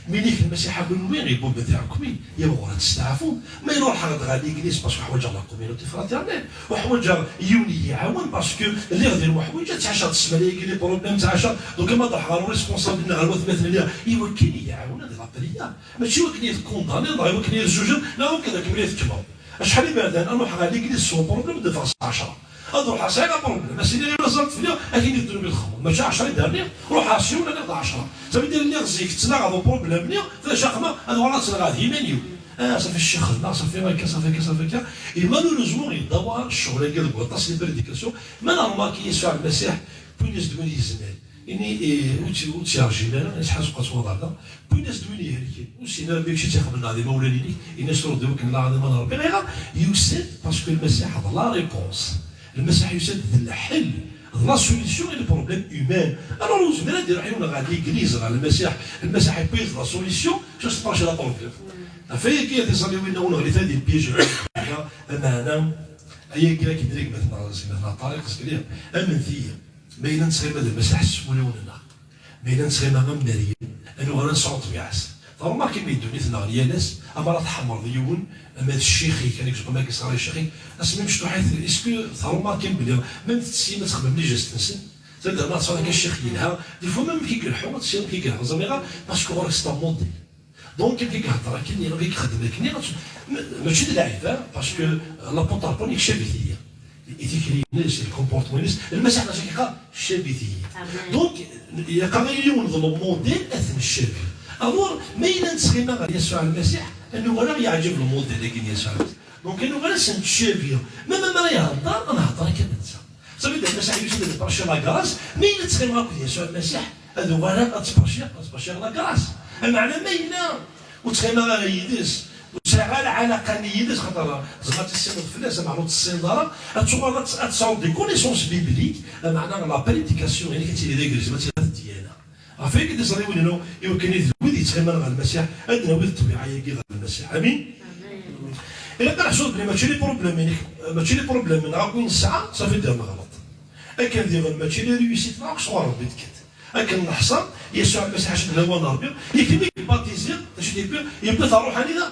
Mi nik Lmasiḥ akk nwi, ibubb di ṛekmi, yamɣur ad testeɛfu. Ma yella ruḥeɣ-d ɣer l'église, parce que ḥwaǧeɣ la communauté fraternelle, uḥwaǧeɣ yiwen i yi-iɛawen, parce que lliɣ di lweḥwaǧ, ad ttɛacaɣ ssmana-agi, les problèmes ttɛacaɣ. Donc, ma d-ruḥeɣ ɣer responsable neɣ ɣer watmaten-nni, i wakken i yi-iɛawen di la prière. Mačči i wakken i yi-tkunḍaniḍ, neɣ i wakken i yi-tezzuǧeḍ, neɣ i wakken ad kem-id-tkemmleḍ. Acḥal iberdan ad ruḥeɣ ɣer l'église s uproblème, d-ffɣeɣ s ɛecṛa. Ad ruḥeɣ sɛiɣ aproblème, ass-nni ɣir aẓar tefliɣ, akken i ddnub i txedmeḍ. Mačči ɛecṛa i d-rniɣ, ruḥeɣ s yiwen, rniɣ-d ɛecṛa. Ça veut dire, lliɣ zik ttnaɣeɣ uproblème-nni, d acu axma, ad uɣaleɣ ad ttnaɣeɣ d yiman-iw. Ah, safi ccix xedmeɣ, safi akka, safi akka, safi akka. Et malheureusement, yedda war ccɣel-agi deg waṭas les prédications. Ma nremarki Yasuɛ Lmasiḥ, wwin-as-d win yeznan. Ini, eh, ur tt-, ur tt-yerjim ara, isḥazuq-as waḍar da. Wwin-as-d win ihelken. Ur ssin ara belli kečč i tt-ixedmen neɣ d imawlan-inek. Ini-as tura d wakken la ɛḍima n Ṛebbi. Ayɣer? Yusa-d parce que Lmasiḥ d la réponse. Lmasiḥ yusa-d d lḥel, d la solution i le problème humain. Alors, ur yezmir ad iruḥ yiwen ɣer l'église, ɣer Lmasiḥ, Lmasiḥ yewwi-d la solution, juste parce que la problème. Ɣef wayagi, a tiẓalliwin, ur neɣli ad yepiéger ameɛna, ayagi akken d gma-tneɣ, gma-tneɣ Ṭariq, zgli, amen-iyi. Ma yella nettɣima d Lmasiḥ s wulawen-nneɣ, ma yella nettɣima am Meryem, ad nuɣal ad nesɛu ṭṭbiɛa-s. Tṛumarki mi ddunit nneɣ yal ass, ama ara tḥemmleḍ yiwen, ama d ccix-ik, ad yegzem ama yesɣer ccix-ik, asmi mecṭuḥit, est-ce que tṛumarkim belli même tettsim ad txemmem les gestes-nsen? Tadda ma teṣṣal akka ccix yelha, des fois même amek i ileḥḥu, ad tessineḍ amek i ileḥḥu, ẓriɣ, parce que ɣur-k c'est un modèle. Donc, amek i ihedder akken, amek i ixeddem akken, ma-, mačči d lɛib, hein, parce que l'apôtre Paul yekcab-it-iyi. I tikli-ines, i le comportement-ines, Lmasiḥ d acu i yeqqar? Ccab-it-iyi. Amen. Donc, yeqqar yiwen d le modèle, ad t-ncab. Alors, ma yella nettɣima ɣer Yasuɛ Lmasiḥ, ad nuɣal yeɛǧeb le modèle-agi n Yasuɛ Lmasiḥ. Donc, ad nuɣal ad s-nettcabi. Même ma ara ihedder, ad nhedder akka d netta. Ça veut dire, Lmasiḥ yusa-d ad iperci la grâce, ma yella ttɣimeɣ akked Yasuɛ Lmasiḥ, ad uɣaleɣ ad ttperciɣ, ad ttperciɣ la grâce. Ameɛna ma yella ur ttɣimeɣ ara yid-s, ur sɛiɣ ara ɛalaqa-nni yid-s, xaṭer tzemreḍ ad tissineḍ fell-as, ameɛna ur tt-tessineḍ ara, ad tuɣaleḍ ad tt-, ad tesɛuḍ des connaissances bibliques, ameɛna la prédication-inek ad tili d agris, ad tili d ddyana. Ɣef wayagi, a tiẓalliwin-inu, iwakken i d wid yettɣiman ɣer Lmasiḥ, ad d-nawi ṭṭbiɛa-agi ɣer Lmasiḥ. Amin? Amin. Ilaq ad neḥsu belli mačči les problèmes-inek, mačči les problèmes-nneɣ akk i nesɛa, ça veut dire neɣleḍ. Akken diɣen mačči les réussites-nneɣ akk sɣur Rebbi d-kkant. Akken neḥṣa, Yasuɛ Lmasiḥ acu d lawan n Rebbi, i kemmi yebatizi, d acu d-yewwi? Yewwi-t ɣer ṛṛuḥ anida?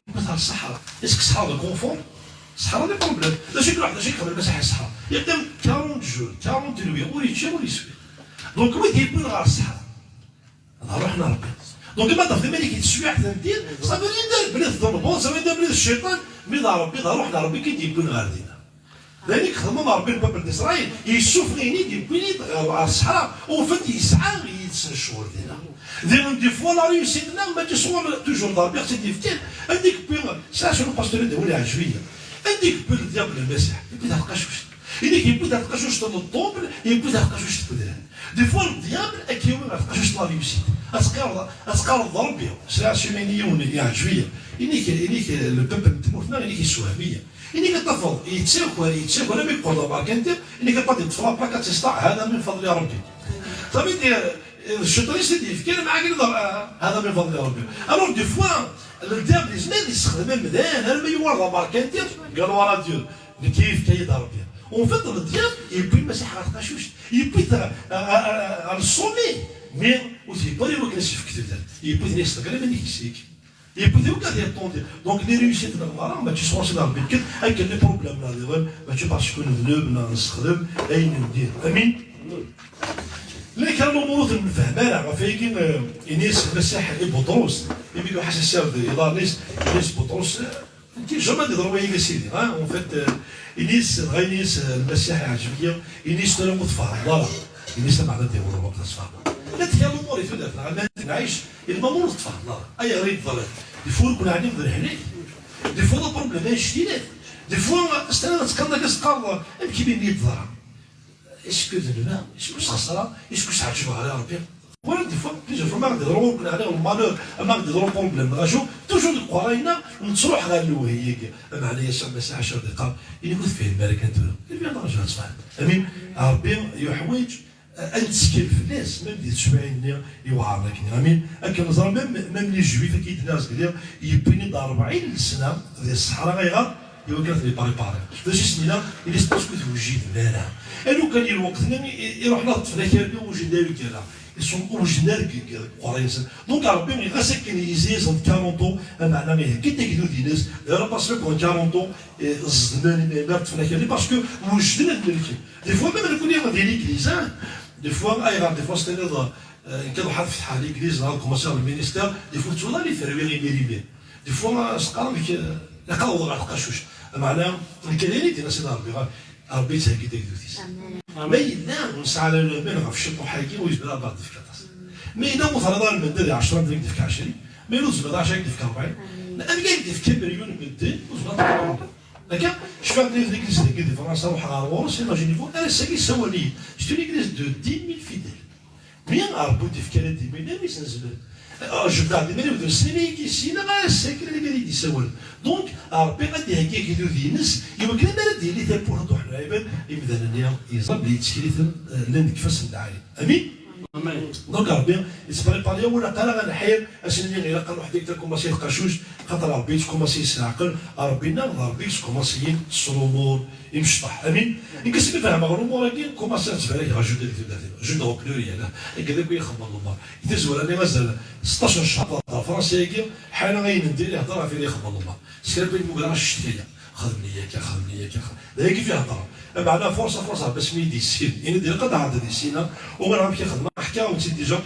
Yewwi-t ɣer ṣṣeḥra. Est-ce que ṣṣeḥra d confort? Ṣṣeḥra d problème. D acu i iruḥ, d acu i yexdem Lmasiḥ i ṣṣeḥra? Yeqqim quarante jours, quarante nuits, ur yečči, ur yeswi. Donc, wid yewwin ɣer ṣṣeḥra, d ṛṛuḥ n Ṛebbi. Donc, ma tafeḍ iman-ik di teswiɛt n ddin, ça veut rien dire belli tḍelmeḍ, ça veut dire belli d cciṭan, mi d Ṛebbi, d ṛṛuḥ n Ṛebbi i k-id-yewwin ɣer dinna. D ayen i yexdem Ṛebbi n bab n Isṛayil, yessufeɣ-iyi-d, yewwi-yi-d ɣer, ɣer ṣṣeḥra, u en fait yesɛa yid-sen ccɣel dinna. Diɣen, des fois, la réussite-nneɣ, mačči sɣur toujours d Ṛebbi i ɣ-tt-id-yefkan, anda i yewwi, sɛiɣ cwiṭ n upastur i d-yewwin, iɛǧeb-iyi. Anda i yewwi le diable Lmasiḥ? Yewwi-t ɣer tqacuct. Ini-k yewwi-t ɣer tqacuct n ṭṭubl, yewwi-t ɣer tqacuct n wedrar. Des fois, le diable ad k-yawi ɣer tqacuct n la réussite. Ad teqqareḍ, ad teqqareḍ d Ṛebbi, sɛiɣ cwiṭ n yiwen, iɛǧeb-iyi. Ini-k, ini-k, le peuple n tmurt-nneɣ, ini-k yessewhem-iyi. Ini-k ad tafeḍ, yettaker, yettaker, armi yeqqel d aberkanti, ini-k ad yeṭṭef la plaque, ad tt-yesṭaɛ, هذا من فضل ربي. Ça veut dire, d cciṭan i s-d-yefkan, ma ɛni d, ah, هذا من فضل ربي. Alors, des fois, le diable yezmer ad yessexdem amdan, armi yuɣal d aberkanti, قال ورا Dieu, nekk yefka-yi-d Ṛebbi. En fait, le diable, yewwi Lmasiḥ ɣer tqacuct, yewwi-t ɣer, ɣer, ɣer, ɣer le sommet, mais ur t-yewwi ara i wakken ad s-yefk tudert, yewwi-t ad yesṭeggel iman-ik yes-k. Yewwi-t i wakken ad yeṭṭundi. Donc, les réussites-nneɣ merra, mačči sɣur Sidi Ṛebbi nekk, akken les problèmes-nneɣ diɣen, mačči parce que nedneb neɣ nessexdem ayen n ddin. Amin? Llan kra n lumuṛ ur ten-nefhem ara, ɣef wayagi, eh, ini-as Lmasiḥ i Buṭrus, imi iruḥ ad s-yessired iḍarren-is, ini-as Buṭrus, eh, nekk jamais ad d-yeḍru wayagi a Sidi, ah, en fait, eh, ini-as, dɣa ini-as, eh, Lmasiḥ iɛǧeb-iyi, ini-as tura ur tfehmeḍ ara, ini-as ameɛna ad d-yaweḍ lweqt ad tfehmeḍ. Llan kra n lumuṛ i tudert-nneɣ, aman nɛic, ilma ur tfehmeḍ ara. Ayɣer i d-ḍallet? Des fois ur ken-ɛni d lehlak. Des fois d aproblème annect-ilat. Des fois, s tala ad teqqareḍ akka, s teqqareḍ, amek imi i d-ḍra? Est-ce que d nna? Est-ce que s xeṣra? Est-ce que s ɛeǧbeɣ ara Ṛebbi? Wala des fois, plusieurs fois, ma ɣ-d-iḍru ur ken-ɛni le malheur, ma ɣ-d-iḍru problème, neɣ acu, toujours deg uqerray-nneɣ, nettruḥ ɣer lewhi-agi. Ameɛna Yasuɛ Lmasiḥ acu ɣ-d-iqqar? Ini-k ur tefhim ara kan tura. Ilmi ad nrǧu ad tfehmem. Amin. Ṛebbi yuḥwaǧ ad nettkel fell-as, même di teswiɛin-nni iweɛren akken. Amin. Akken neẓra, même, même les Juifs, akka i d-nniɣ zgelli, yewwin-d rebɛin n lesna di ṣṣeḥra, ayɣer? Iwakken ad ten-iparipaṛi. D acu i s-nniɣ? Ini-as parce que ur tewjidem ara. A lukan i lweqt-nni i, i, iruḥen ad ṭṭfen akerni, ur wjiden ara deg igerra. Ils sont, ur wjiden ara deg, deg, deg uqerray-nsen. Donc, Ṛebbi, ɣas akken yezzi-yasen-d quarante ans, ameɛna ihegga-d agdud-ines, d ara passer pendant quarante ans, eh, ẓedmen imi ara ṭṭfen akerni, parce que wejden ad melken. Des fois, même nekkni di l'église, hein, des fois, ayɣer, des fois, s-tiniḍ, euh, nekk ad ruḥeɣ ad fetḥeɣ l'église, neɣ ad commencer le ministère, des fois, tettuḍal i terwi imir imir. Des fois, s-qqaren amek, euh, ilaq ad awḍeɣ ɣer tqacuct. Ameɛna, nekk ad ini-d, ini-as i Ṛebbi, Ṛebbi yettheggi-d agdud-is. Amin. Ma yella ur nesɛi ara laman ɣef ciṭuḥ-agi, ur yezmir ara ad d-ifk aṭas. Ma yella ur terriḍ ara lmend ad ɛecra, ad k-d-ifk ɛecrin. Ma yella ur tezmireḍ ara ɛecra, ad k-d-ifk rebɛin. Amek ad k-d-ifk amelyun n medden, ur tezmireḍ ara. Akka, cfiɣ belli d l'église dagi di Fransa, ruḥeɣ ɣer ɣur-s, imaginez-vous, ar ass-agi ssawalen-iyi-d. C'est une église de dix mille fidèles. Mais Ṛebbi ur d-ifki ara dix mille, amek nezmer? Ah, jebdeɣ-d iman-iw d neslin i yi-d-yessinen, ar ass-agi llan i d-yessawalen. Donc, Ṛebbi ad d-iheggi agdud-ines, i wakken mi ara d-yili tawwurt n ṛṛuḥ n lɛibad, imdanen-nni yeẓran belli yettkel-iten, eh, llan deg ifassen n lɛali. Amin? Amin. Donc, Ṛebbi yettprépari, ur ilaq ara ad nḥir, ad s-nini ilaq ad nruḥ deg takumasi tqacuct, xaṭer Ṛebbi yettkumasi s leɛqel, Ṛebbi-nneɣ d Ṛebbi yettkumasin s lumuṛ imecṭaḥ. Amin? Nekk asmi fehmeɣ lumuṛ-agi, kumaseɣ ttbarakeɣ ajudda di tudert-inu. Ajudda au pluriel, ah, akka d akk i ixeddem lumuṛ. Di tazwara-nni azal seṭṭac n ccher ɣer Fransa-agi, ḥala ayen n diri ihder ɣef ayen i ixeddem lumuṛ. S kra n wayen mugreɣ, ccetki-a. Xedmen-iyi akka, xedmen-iyi akka, xedmen. D ayagi fi heddreɣ. Ameɛna, force, force, Ṛebbi asmi i d-yessin. Ini-d ilaq ad ɛeddeɣ di ssin-a, uɣaleɣ amek i xedmeɣ, ḥkiɣ-awen-tt-id déjà.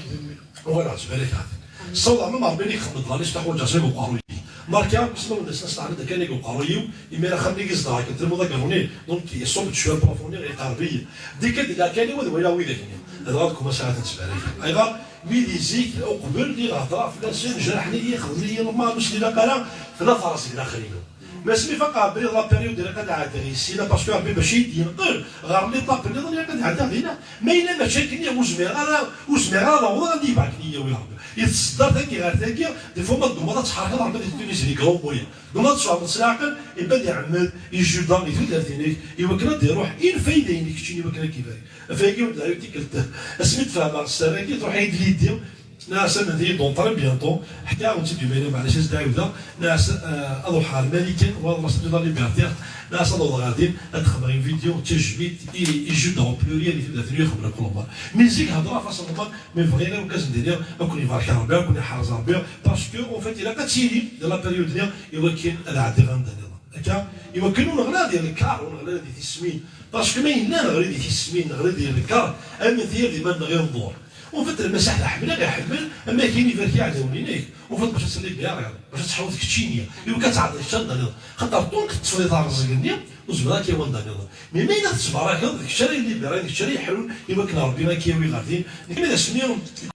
Uɣaleɣ ttbarakeɣ-ten. Ssawḍeɣ ma Ṛebbi i xedmeɣ, ḍlan-is taḥwaǧeɣ s uqerruy-iw. Markiɣ akk ismawen-nsen s teɛrent kan i uqerruy-iw, imir axxam-nni i zedɣeɣ akken tṛemmuḍ agaruni, donc yeṣṣub-d cwiya plafond-nni, iqerreb-iyi. Deg ad d-ilaq kan i wad walaɣ widak-nni. Dɣa ad kumaseɣ ad ten-ttbarakeɣ. Ayɣer? Mi di zik, uqbel, lliɣ heddreɣ fell-asen, jerḥen-iyi, xedmen-iyi lmal, ur s-ilaq ara, tella terẓ deg daxel-inu. Mais asmi faqeɣ belli d la période ilaq ad ɛeddiɣ yes-i, parce que Ṛebbi bac i yi-d-yenqel ɣer l'étape nniḍen ilaq ad ɛeddiɣ dinna. Ma yella mačči akken, ur zmireɣ ara, ur zmireɣ ara ad awḍeɣ anda yebɣa akken i yi-yawi Ṛebbi. I tseddart-agi ɣer tagi, des fois ma tdummeḍ ad tḥerkeḍ Ṛebbi di Tunisie, di grand moyen. Tdummeḍ ad tfehmeḍ s leɛqel, i bad iɛemmed, ijuda, i tudert-inek, i wakken ad d-iruḥ i lfayda-inek keččini, i wakken ad k-ibarek. Ɣef wayagi ur d-ɛyu tikkelt, asmi d-fehmeɣ sser-agi, truḥ-iyi-d l'idée, Nniɣ-as, amendi, donc, très bientôt. Ḥkiɣ-awen-tt-id imayna, maɛlic, ad s-d-ɛiwdeɣ. Nniɣ-as, euh, ad ruḥeɣ ɣer Marikan, wa, la Société de la Liberté. Nniɣ-as, ad awḍeɣ ɣer din, ad xedmeɣ une vidéo d tajmilt i, i Juda au pluriel, i tudert-nni ixeddmen akk Lalman. Mi zik heddreɣ ɣef Lalman, mi bɣiɣ i wakken ad sen-d-iniɣ, ad ken-ibarek Rebbi, ad ken-iḥrez Rebbi, parce que, en fait, ilaq ad tili di la période-nni i wakken ad ɛeddiɣ anda nniḍen. Akka, i wakken ur neɣli di lkar, ur neɣli di tismin. Parce que ma yella neɣli di tismin, neɣli di lkar, am tiyerdi ma nneɣ i nḍur. En fait, lmasaḥ ḥemmleɣ, iḥemmel, am akken ibarek iɛdawen-inek. En fait, bac ad tselli biɛriḍ, bac ad tḥawet keččini, i wakken ad tɛeddiḍ kečč anda nniḍen. Xaṭer ṭul teṭṭfeḍ i terẓeg-nni, ur tezmireḍ ad k-yawi anda nniḍen. Mi ma yella tettbarakeḍ, d kečč ara yelli biɛriḍ, d kečč ara yeḥlun, i wakken Rebbi ad k-yawi ɣer din. Nekk mi d asmi,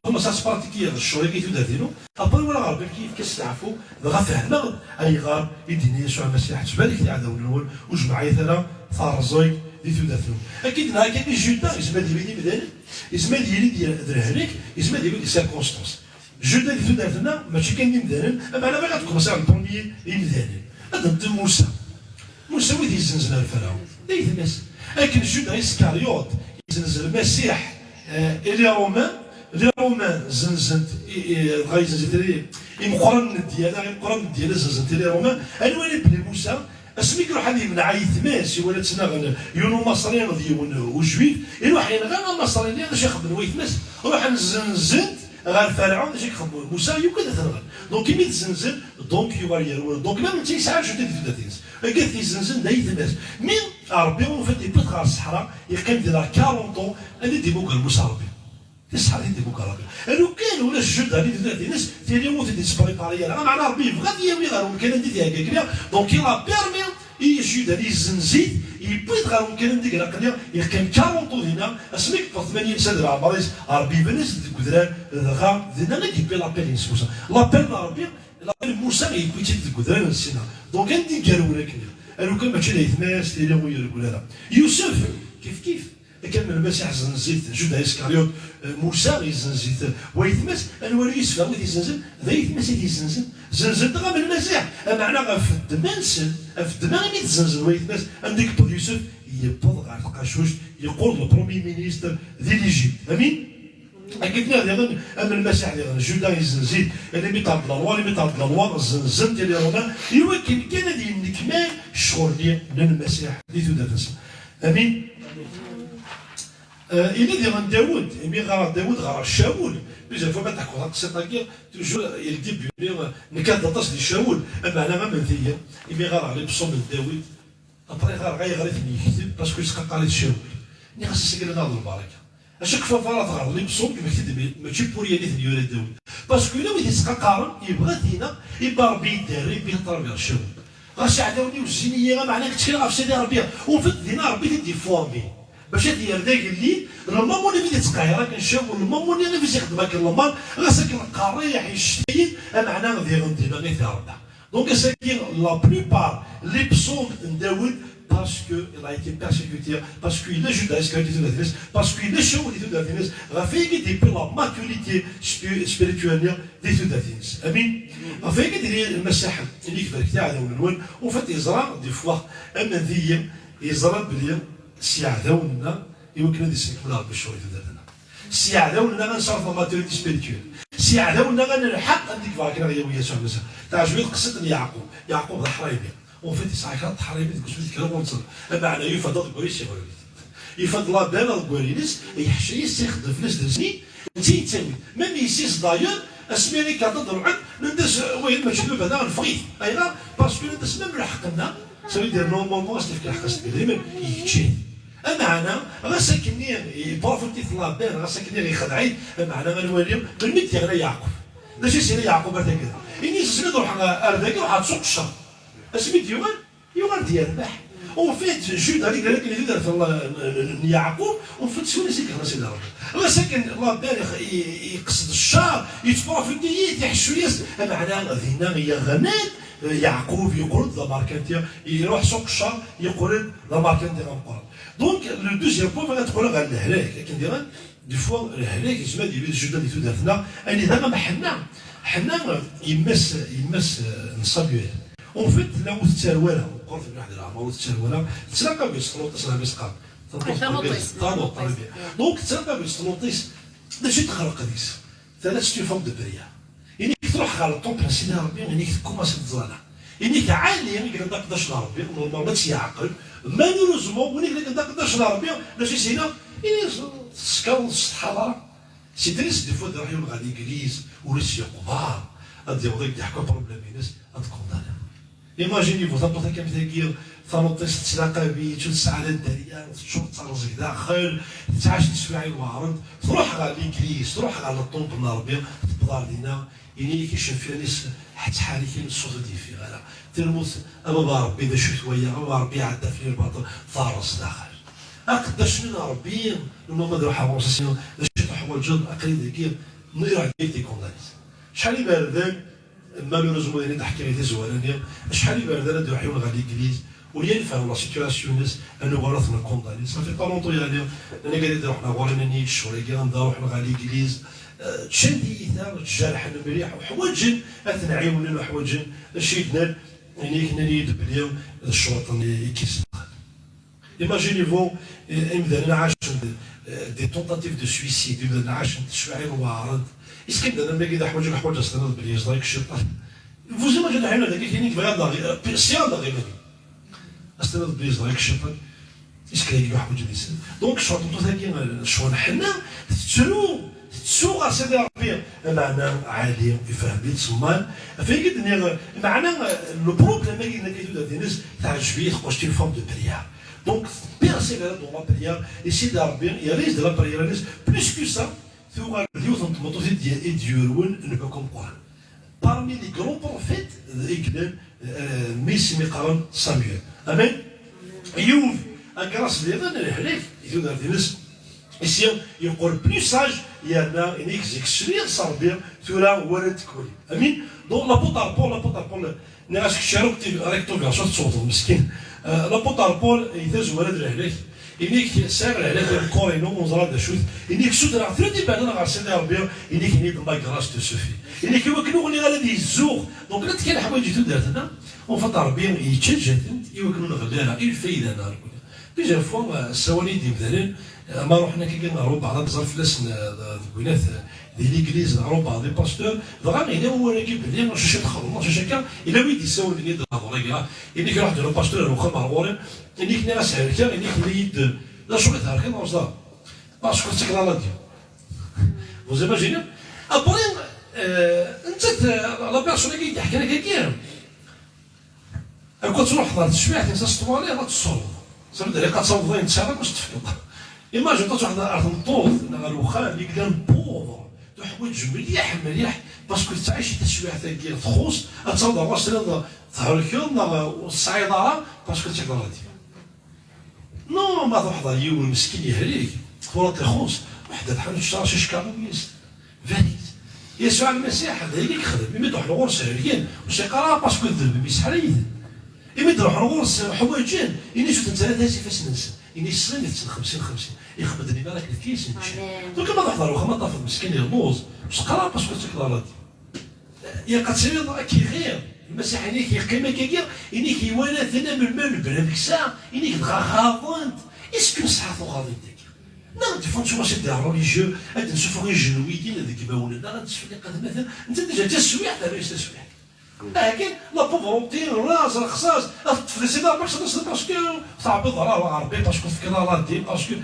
commencer ad spartikiyeɣ ccɣel-agi tudert-inu, après walaɣ Rebbi ad k-yefk asteɛfu, dɣa fehmeɣ-d ayɣer i d-yenna Yasuɛ Lmasiḥ, ttbarket iɛdawen-nwen, ur jemɛit ara terẓeg di tudert-nwen. Akken d-nniɣ, akken i Juda, yezmer ad yili d imdanen, yezmer ad yili d, d lehlak, yezmer ad yili d circonstance. Juda di tudert-nneɣ, mačči kan d imdanen, ameɛna bɣiɣ ad commencer le premier imdanen. Ad d-nṭi Musa. Musa wid yezzenzen ar Ferɛun. D aytma-s. Akken Juda Iskaryoṭ yezzenz Lmasiḥ, eh, i les Romains, les Romains zzenzen-t, i, i, dɣa yezzenz-it i, imeqqranen n ddyala, imeqqranen n ddyala zzenzen-t i les Romains. Anwa ara ibli Musa? Asmi iruḥ ad yemneɛ aytma-s, iwala ttnaɣen yiwen umaṣri d yiwen ujuif, iruḥ yenɣa amaṣri-nni, d acu ixedmen waytma-s? Ruḥen zzenzen-t ɣer Ferɛun, d acu i ixedmen Musa? Yuki ad t-nɣen. Donc, imi t-zzenzen, donc, yuɣal yerwel. Donc, même netta yesɛa lǧetta di tudert-ines. Agat t-yezzenzen d aytma-s. Mi Ṛebbi, en fait, yewwi-t ɣer ṣṣeḥra, yeqqim dinna quarante ans, anda i d-imuger Musa Ṛebbi? Di ṣṣeḥra i d-imuger Ṛebbi. Alukan ulac Juda di tudert-ines, tili ur t-id-yespripari ara. Ameɛna Ṛebbi yebɣa ad t-yawi ɣer umkan anda i t-ihegga akk. Donc, il a permis i Juda ad yezzenz-it, yewwi-t ɣer umkan anda i ilaq ad yeqqim quarante ans dinna, asmi yewweḍ tmanya sna di leɛmer-is, Ṛebbi iban-as-d deg udrar, dɣa dinna i d-yewwi l'appel-ines Musa. L'appel n Ṛebbi, l'appel n Musa yewwi-t-id deg udrar n Sina. Donc, anda i yerwel akken-nni? Alukan mačči d aytma-s, tili ur yerwel ara. Yusef, kif kif. Akken am Lmasiḥ zzenz-it Juda Iskaryoṭ, eh, Musa yezzenz-it, eh, waytma-s, anwa ara yesfehmen wi t-yezzenzen? D aytma-s i t-yezzenzen. Zzenzen-t am Lmasiḥ, ameɛna ɣef ddemma-nsen, ɣef ddemma imi t-zzenzen waytma-s, anda i yewweḍ Yusef? Yewweḍ ɣer tqacuct, yeqqel d le premier ministre di l'Égypte. Amin? Akken nniɣ diɣen, am Lmasiḥ diɣen, Juda yezzenz-it, alimi tɛeḍḍel ṛwa, alimi tɛeḍḍel ṛwa, zzenzen-t i les Romains, i wakken kan ad yennekmal ccɣel-nni n Lmasiḥ di tudert-nsen. Amin? Euh, illa diɣen Dawed, imi ɣer Dawed ɣer Cawul, plusieurs fois ma teḥkuḍ taqsiṭ-agi, toujours il début, euh, nekkat d aṭas di Cawul, ameɛna amendi-yi, imi ɣer les psaumes n Dawed, après ɣer ayɣer i ten-yekteb, parce que yesqaqar-it Cawul. Nniɣ-as ass-agi ad naɣ d lbaraka. À chaque fois ara teɣreḍ les psaumes, yemmekti-d, mačči pour rien i ten-yura Dawed. Parce que yella wid yesqaqaren, yebɣa ad t-ineɣ, imi Ṛebbi yedderri, yewwi-t à travers Cawul. Ɣas iɛdawen-iw zzin-iyi, ameɛna ttkileɣ ɣef Sidi Ṛebbi. En fait, dinna Ṛebbi i t-id-yefformi. Bac ad yerr d agellid, lmamun i t-ittqehhir akken Cawul, lmamun i t-ixeddem akken lmal, ɣas akken qerriḥ, yeccetka-yi-d, ameɛna diɣen dinna i t-irebba. Donc, ass-agi, la plupart, les psaumes n Dawed, parce que il a été persécuté, parce que yella Juda Iskaryoṭ di tudert-ines, parce que yella Cawul di tudert-ines, ɣef wayagi i d-yewwi la maturité spi-, spirituelle di tudert-ines. Amin. Ɣef wayagi i d-yenna Lmasiḥ, i d-ibarek iɛdawen-nwen, en fait, yeẓra, des fois, amendi-yi, yeẓra belli s yiɛdawen-nneɣ, i wakken ad issenkmel Ṛebbi ccɣel i tudert-nneɣ. S yiɛdawen-nneɣ ad nesɛu la maturité spirituelle. S yiɛdawen-nneɣ ad nelḥeq anda i yebɣa akken ad aɣ-yawi Yasuɛ Lmasiḥ. Teɛjeb-iyi tqsiṭ n Yeɛqub. Yeɛqub d aḥraymi. En fait, yesɛa kra n teḥraymi deg usmel kra ur nẓer. Ameɛna yufa-d aḍeggal-is iɣer-it. Yufa-d Laban aḍeggal-ines, yeḥca-yas, ixeddem fell-as d lesni, d tin yettawi. Même yessi-s d'ailleurs, asmi ara ikerḍ ad ruḥen, nnan-as, wayen mačči d baba, neffeɣ-it. Ayɣer? Parce que nnan-as même lḥeqq-nneɣ, ça veut dire normalement, ad s-tefk lḥeqq-is deg idrimen, yečča-t. Ameɛna, ɣas akkenni iprofiti-t Laban, ɣas akkenni ixdeɛ-it, ameɛna ad nwali melmi d-yeɣla Yeɛqub. D acu i s-yenna Yeɛqub ar taggara? Ini-as, asmi d-ruḥeɣ ar dagi, ruḥeɣ ad tsuqecceɣ. Asmi d-yuɣal, yuɣal-d yerbeḥ. En fait, Juda, akken i tudert n, n, n Yeɛqub, en fait, s win-is i yeɣla Sidi Ṛebbi. Ɣas akken Laban ix-, i, i, iqsed ccer, yettprofiti-yi, iḥessu-yas, ameɛna dinna yeɣna-d, eh, Yeɛqub, yeqqel-d d amerkanti, iruḥ suq ccer, yeqqel-d d amerkanti ameqqran. Donc, le deuxième point, ad teqqel ɣer lehlak, akken diɣen, des fois, lehlak yezmer ad yili d Juda di tudert-nneɣ, anida am Ḥenna. Ḥenna, yemma-s, yemma-s, eh, n Samuel. En fait, tella ur tettarew ara, meqqret mliḥ di leɛmer, ur tettarew ara, tettlaqab-itt tluṭ-is, neɣ mi s-qqaren. Taluṭ, taluṭ, taluṭ. Donc, tettlaqab-itt tluṭ-is, d acu i txerreq deg-s? Tala c'est une forme de prière. Inik truḥ ɣer le temple n Sidi Ṛebbi, inik tkumaṣ tẓala. Inik ɛali i yella d aqeddac n Ṛebbi, normalement ad tt-yeɛqel. Malheureusement, win i yella d aqeddac n Ṛebbi, d acu i s-yenna? Ini teskaḍ s tḥadara. C'est triste, des fois, d-iruḥ yiwen ɣer l'église, ur as-yeqbar, ad d-yaweḍ ad d-yeḥku problème-ines, ad condamné. Imagine-vous, tameṭṭut akka am tagi, tameṭṭut-is tettlaqab-itt, ur tesɛi ara dderya, teččur d terẓeg daxel, tettɛac tiswiɛin weɛrent, truḥ ɣer l'église, truḥ ɣer le temple n Ṛebbi, tewweḍ ɣer dinna, ini-ak icenfiren-is ḥettḥariken, ṣṣut ur d-yeffiɣ ara. Tirmut, a baba Ṛebbi, d acu-t waya? A baba Ṛebbi, iɛedda fell-i lbaṭel, terreẓ daxel. Aqeddac-nni n Ṛebbi, lmama d ruḥ ɣur-s, d acu teḥwaǧeḍ? Aql-i dagi, iruḥ deg condamné. Acḥal iberdan, malheureusement, d ayen i d-ḥkiɣ i tazwara-nni, acḥal iberdan ad d-iruḥ yiwen ɣer l'église, ur yenfiɛ la situation-ines, ad nuɣal ad t-nekkondani. Ça fait pas longtemps, yeɛni, nnan-ak ad d-ruḥen ɣur-i, nnan-iyi ccɣel-agi, anda ruḥen ɣer l'église, eh, ččan tiyita, ttjerḥen mliḥ, uḥwaǧen ad ten-ɛiwnen, uḥwaǧen, acu i d-nnan, ini-ak, nnan-iyi-d belli d ccwaṭen i, i k-isebqen. Imaginez-vous, eh, imdanen ɛacen de, eh, des tentatives de suicide, imdanen ɛacen teswiɛin weɛrent. Est-ce que imdanen am wagi d aḥwaǧ, aḥwaǧ ad s-tiniḍ belli yezdeɣ-ik cciṭan? Vous imaginez ḥina dagi kini bɣiɣ ad aɣ-, eh, sya ad aɣ-iman. Ad s-tiniḍ belli yezdeɣ-ik cciṭan? Est-ce que yagi uḥwaǧ ad isel? Donc, ccɣel n tmeṭṭut-agi, eh, ccɣel n ḥenna, tettru, tettru ɣer Sidi Ṛebbi. Ameɛna ɛali, ifhem-itt, ẓman. Ɣef wagi d-nniɣ, meɛna, eh, le problème-agi n akka tudert-ines, teɛǧeb-iyi tqac une forme de prière. Donc, persévère dans la prière, et Sidi Ṛebbi, yerra-yas-d la prière-ines, plus que ça, tuɣal d yiwet n tmeṭṭut i d-, i d-yurwen nnbi ameqqran. Parmi les grands prophètes, i yellan, eh, mmi-s mi qqaren Samuel. Amen? Yiwet, agras diɣen, lehlak, i tudert-ines, isya, yeqqel plus sage, yerna, inik zik sliɣ s Ṛebbi, tura wala tkwali. Amin? Donc, l'apôtre Paul, l'apôtre Paul, nniɣ-as kečč ara recto verso tettewḍeḍ, meskin. Euh, l'apôtre Paul, i tazwara d lehlak, inik sɛiɣ lehlak d lkor-inu, ur neẓra d acu-t, inik sutreɣ tura d iberdan ɣer Sidi Ṛebbi, inik ini-d ma grâce te suffit. Inik iwakken ur ɣliɣ ara di zzux, donc la tkal ḥwayeǧ i tudert-nneɣ, en fait Ṛebbi yettaǧǧa-tent iwakken ur nɣelli ara i lfayda-nneɣ nekkni. Plusieurs fois, euh, ssawalen-iyi-d yimdanen, euh, ma ruḥen akkagi ɣer ubeɛḍ ad ẓer fell-asen, euh, deg winat, euh, di l'église, ɣer ubeɛḍ les pasteurs, dɣa yella wawal-agi belli acu i txedmeḍ, acu akka, yella wi d-yessawlen-iyi-d lehdur-agi, ah, inik ruḥ-d le pasteur ar uxxam ar ɣur-i, inik nniɣ-as helkeɣ, inik yenna-yi-d, d acu i thelkeḍ, ur ẓer. Parce que tettekleḍ la radio. Vous imaginez? Après, euh, nettat, euh, la personne-agi i d-iḥkan akkagi, akken ad truḥeḍ ɣer teswiɛt-is ad s-twaliḍ, ad tesseḍ. Ça veut dire, ad tawḍeḍ ayen tesɛiḍ akk ad s-tefkeḍ. Imagine, ad truḥeḍ ɣer tmeṭṭut neɣ ɣer uxxam i yellan pauvre, tuḥwaǧ mliḥ, mliḥ, parce que tettɛici taswiɛt-agi txuṣṣ, ad tawḍeḍ ɣer ɣur-s, ad thelkeḍ neɣ ur tesɛiḍ ara, parce que tettekleḍ la radio. Non, ma truḥeḍ ɣer yiwen meskin yehlek, twalaḍ ixuṣṣ, waḥda tḥanutt tecra cic kaṛ n wis. Balik. Yasuɛ Lmasiḥ, d ayen i yexdem. Imi d-ruḥen ɣur-s helken, ur s-yeqqar ara parce que d ddemb-im yesseḥla-yi-ten. Imi d-ruḥen ɣur-s ḥwaǧen, ini-s ur ten-ttara tazif ifassen-nsen. Ini-s ẓẓimet-ten xemsin xemsin. Ixeddem-d lmirakel efk-iten ččan. Amen. Donc, ma truḥeḍ ɣer uxxam ad tafeḍ meskin yelluẓ, ur s-qqar ara parce que tettekleḍ la radio. Ilaq ad tiliḍ ad k-iɣiḍ. Lmasiḥ inik yeqqim akkagi, inik iwala-ten am lmal n bnadeksa, inik dɣa ɣaḍen-t. Est-ce que nesɛa tuɣaḍin dagi? Neɣ des fois nettuɣal des religieux, ad d-nsuffeɣ ijenwiyen deg imawen-nneɣ, ad d-nesfel iqadmaten, netta déjà d taswiɛt, terra-yas taswiɛt. Ahakan, la pauvreté, ras, rexsas, ad teṭṭef di Sidi Ṛebbi, parce que teɛbiḍ ara Ṛebbi, parce que tefkiḍ ara la dîme, parce que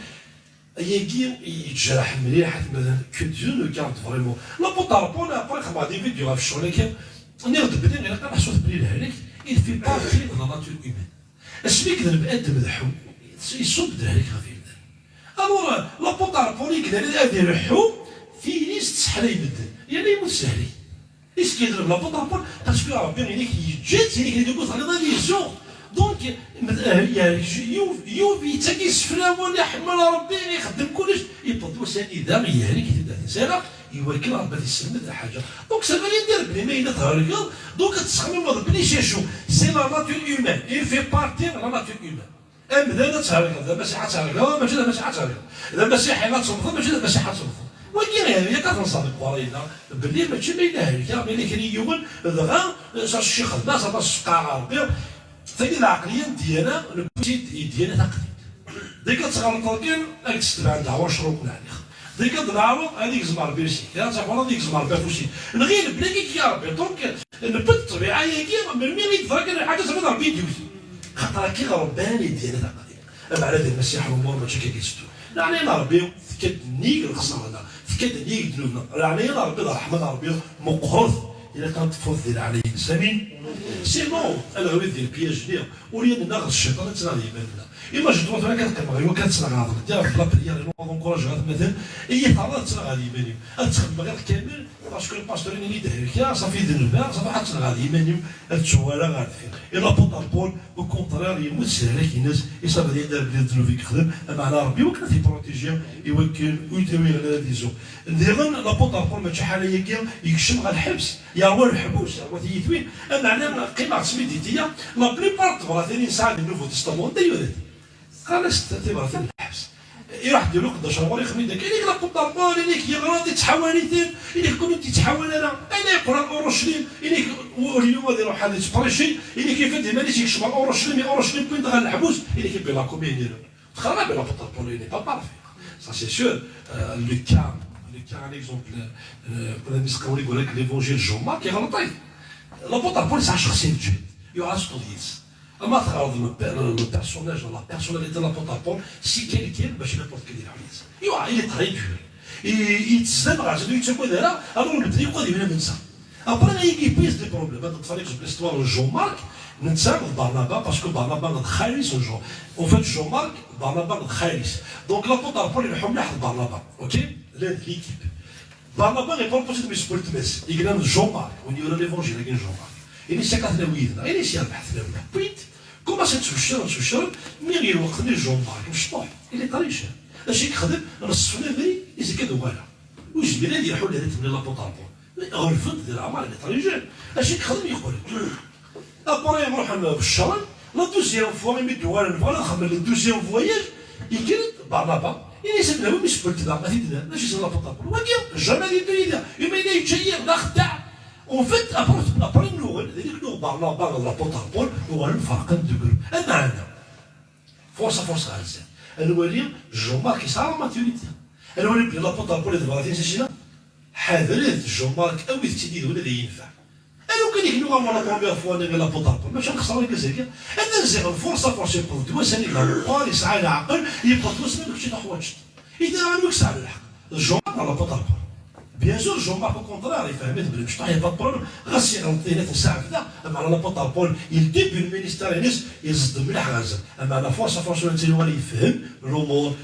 Ayagi yejreḥ mliḥ, atmaten, que Dieu nous garde vraiment. L'apôtre Paul, après, xedmeɣ des vidéos ɣef ccɣel-agi, nniɣ-d belli ilaq ad neḥsut belli lehlak, il fait partie de la nature humaine. Asmi i yedneb Adam d Ḥu, iṣubb-d lehlak ɣef yimdanen. Alors, l'apôtre Paul, i yellan ad ileḥḥu, tili-s tesseḥlay medden. Yerna yemmut s lehlak. Est-ce que yedneb l'apôtre Paul? Parce que Ṛebbi inek yeǧǧa-tt, inek di deg uterliḍ ad yezzuɣ. Donc, m-, eh, yehlek j-, Yub, Yub yettagi iseflawen, iḥemmel Ṛebbi, ixeddem kullec, yewweḍ wass anida yehlek i tudert-is. Ala, iwakken Ṛebbi ad yesselmed lḥaǧa. Donc, ça veut rien dire belli ma yella thelkeḍ, donc ad tettxemmimeḍ belli cacu, c'est la nature humaine, il fait partie de la nature humaine. Amdan ad thelkeḍ, d amasiḥ ad thelkeḍ, mačči d amasiḥ ad thelkeḍ. D amasiḥi ad temmteḍ, mačči d amasiḥ ad temmteḍ. Wagi, eh, yak ad tenṣeḍ deg uqerray-nneɣ, belli mačči ma yella helkeɣ, ma yella kra n yiwen, dɣa, eh, s acu xedmeɣ, s aṭas ssqaɛeɣ Ṛebbi. Tagi d lɛeqliya n ddyana, nekkni d ddyana taqdimt. Dagi ad tɣelṭeḍ kan, ad k-tessetbeɛ ddeɛwa n ccruk n ɛliɣ. Deg ad neɛreḍ ad igzem Ṛebbi zik, ad tafeḍ ad igzem Ṛebbi afus-ik. Nɣil belli akka i k-iga Ṛebbi, donc newwi-d ṭṭbiɛa-agi, melmi i d-teḍra kan lḥaǧa, tafeḍ Ṛebbi i d-iwet. Xaṭer akka i ɣ-ṛebban i ddin, a taqadim. Ameɛna di Lmasiḥ lumuṛ mačči akka i yetteddu. Leɛnaya n Ṛebbi tekka-d nnig lexṣara-nneɣ, tekka-d nnig ddnub-nneɣ. Leɛnaya n Ṛebbi d ṛṛeḥma n Ṛebbi meqqret, ilaq ad neṭṭef di leɛnaya-ines. Amin. Sinon, ad nɣewwi di lpyaj-nni, ur yal-nneɣ d cciṭan, ad tt-naɣ d yiman-nneɣ. Imagine-toi tura kan qqimeɣ i wakken ad ttnaɣeɣ, ddiɣ ɣef la prière, ad encourager atmaten, iyi-terra ad ttnaɣeɣ d yiman-iw. Ad ttxemmimeɣ iḍ kamel, parce que le pasteur-ini i d-helkeɣ, ṣafi d nnbeɣ, ṣafi ad ttnaɣeɣ d yiman-iw, ad ttuɣaleɣ ɣer deffir. Et l'apôtre Paul, au contraire, yemmut s lehlak-ines, i ṣafi ad yadar belli d ddnub i yexdem, ameɛna Ṛebbi i wakken ad t-iprotégé, i wakken ur yettawi ɣer ad izuɣ. Diɣen, l'apôtre Paul mačči ḥala-agi, yekcem ɣer lḥebs, yerwa leḥbus, yerwa tiyitwin, ameɛna qqimeɣ ttmiditiya, la plupart n tebratin i nesɛa di Nouveau Testament, anda yuran? Qqaren-as tebrat n lḥebs. Iruḥ-d iluqed acerɣur, ixmid akka, inek la qeddar Paul, inek yeɣra di tḥawarit-in, inek kun ur t-yettḥawal ara. Ayen yeqqel ɣer Uruclim, inek ur yelli ad iruḥ ad yettprici, inek yefad iman-is yekcem ɣer Uruclim, i Uruclim wwin-t ɣer leḥbus, inek yewwi la commune. Txerrab l'apôtre Paul, il n'est pas parfait. Ça c'est sûr. Euh, le cas, le cas, un exemple, euh, pour la mise en l'évangile Jean-Marc, iɣelṭ-it. L'apôtre Paul, c'est un شخصية de Dieu. Il y aura ce qu'on dit. Ama tɣerḍ le, le, le personnage, la personnalité de l'apôtre Paul, si quelqu'un, ben, je n'importe quel il a. Il est très dur. Et il s'aime, il s'aime, il s'aime. Alors, le petit, quoi, il vient de ça. Après, il pose des problèmes. Ad neṭṭef l'exemple, l'histoire de Jean-Marc, netta d Barnaba, parce que Barnaba d xali-s n Jean. En fait, Jean-Marc, Barnaba d xali-s. Donc, l'apôtre Paul, il est Barnaba. Ok? Llan d l'équipe. Barnaba, il propose de m'expulser, mais il y a Jean-Marc, on y a l'évangile, il y a Jean-Marc. Il est cinquante-neuf, il est ici à Bahth. Puis, comment ça se fait, se fait, mais il y a le Jean-Marc, je sais pas, il est très cher. Acu i yexdem? Neṣṣef abrid, yezga d uɣala. Ur yezmir ad iḥull rhythm n l'apôtre Paul. Ɣelben-t di leɛmer, il est très jeune. Acu i yexdem? Yeqqel. Après, ruḥen beccren. La deuxième fois, imi d-uɣalen, bɣan ad xedmen le deuxième voyage, yekker-d Barnaba. Ini-as ad d-nawi Miss Beltda, ad t-id-nerr. Acu i s-yenna l'apôtre Paul? Wagi, jamais ad yeddu yid-i. Imi yella yečča-yi, d axeddaɛ. En fait, après, après nnuɣen, d ayen i nnuɣ Barnaba d l'apôtre Paul, uɣalen ferqen deg groupe. Ameɛna, force à force ɣer zdat. Ad nwali, Jean-Marc yesɛa la maturité. Ad nwali belli l'apôtre Paul d tebrat-is, ḥadret, Jean-Marc, awit-tt-id yid-wen ad iyi-yenfeɛ. Alu kan i k-nuɣal la première fois nagi l'apôtre Paul, mačči nexṣer argaz-agi. Ad nziɣen force à force, yewweḍ-d wass anida meqqar, yesɛa leɛqel, yewweḍ-d wass ma kečč tuḥwaǧeḍ. Ida anwa i yesɛan lḥeqq? D Jean-Marc neɣ l'apôtre Paul? Bien sûr, Jean-Marc, au contraire, yefhem-it belli mecṭuḥ, y a pas de problème. Ɣas iɣelṭ-in, ad t-nseɛfed, ameɛna l'apôtre Paul, il début n ministère-ines, yeẓdem mliḥ ɣer zdat. Ameɛna force à force, ur nettili wara yefhem l'umuṛ,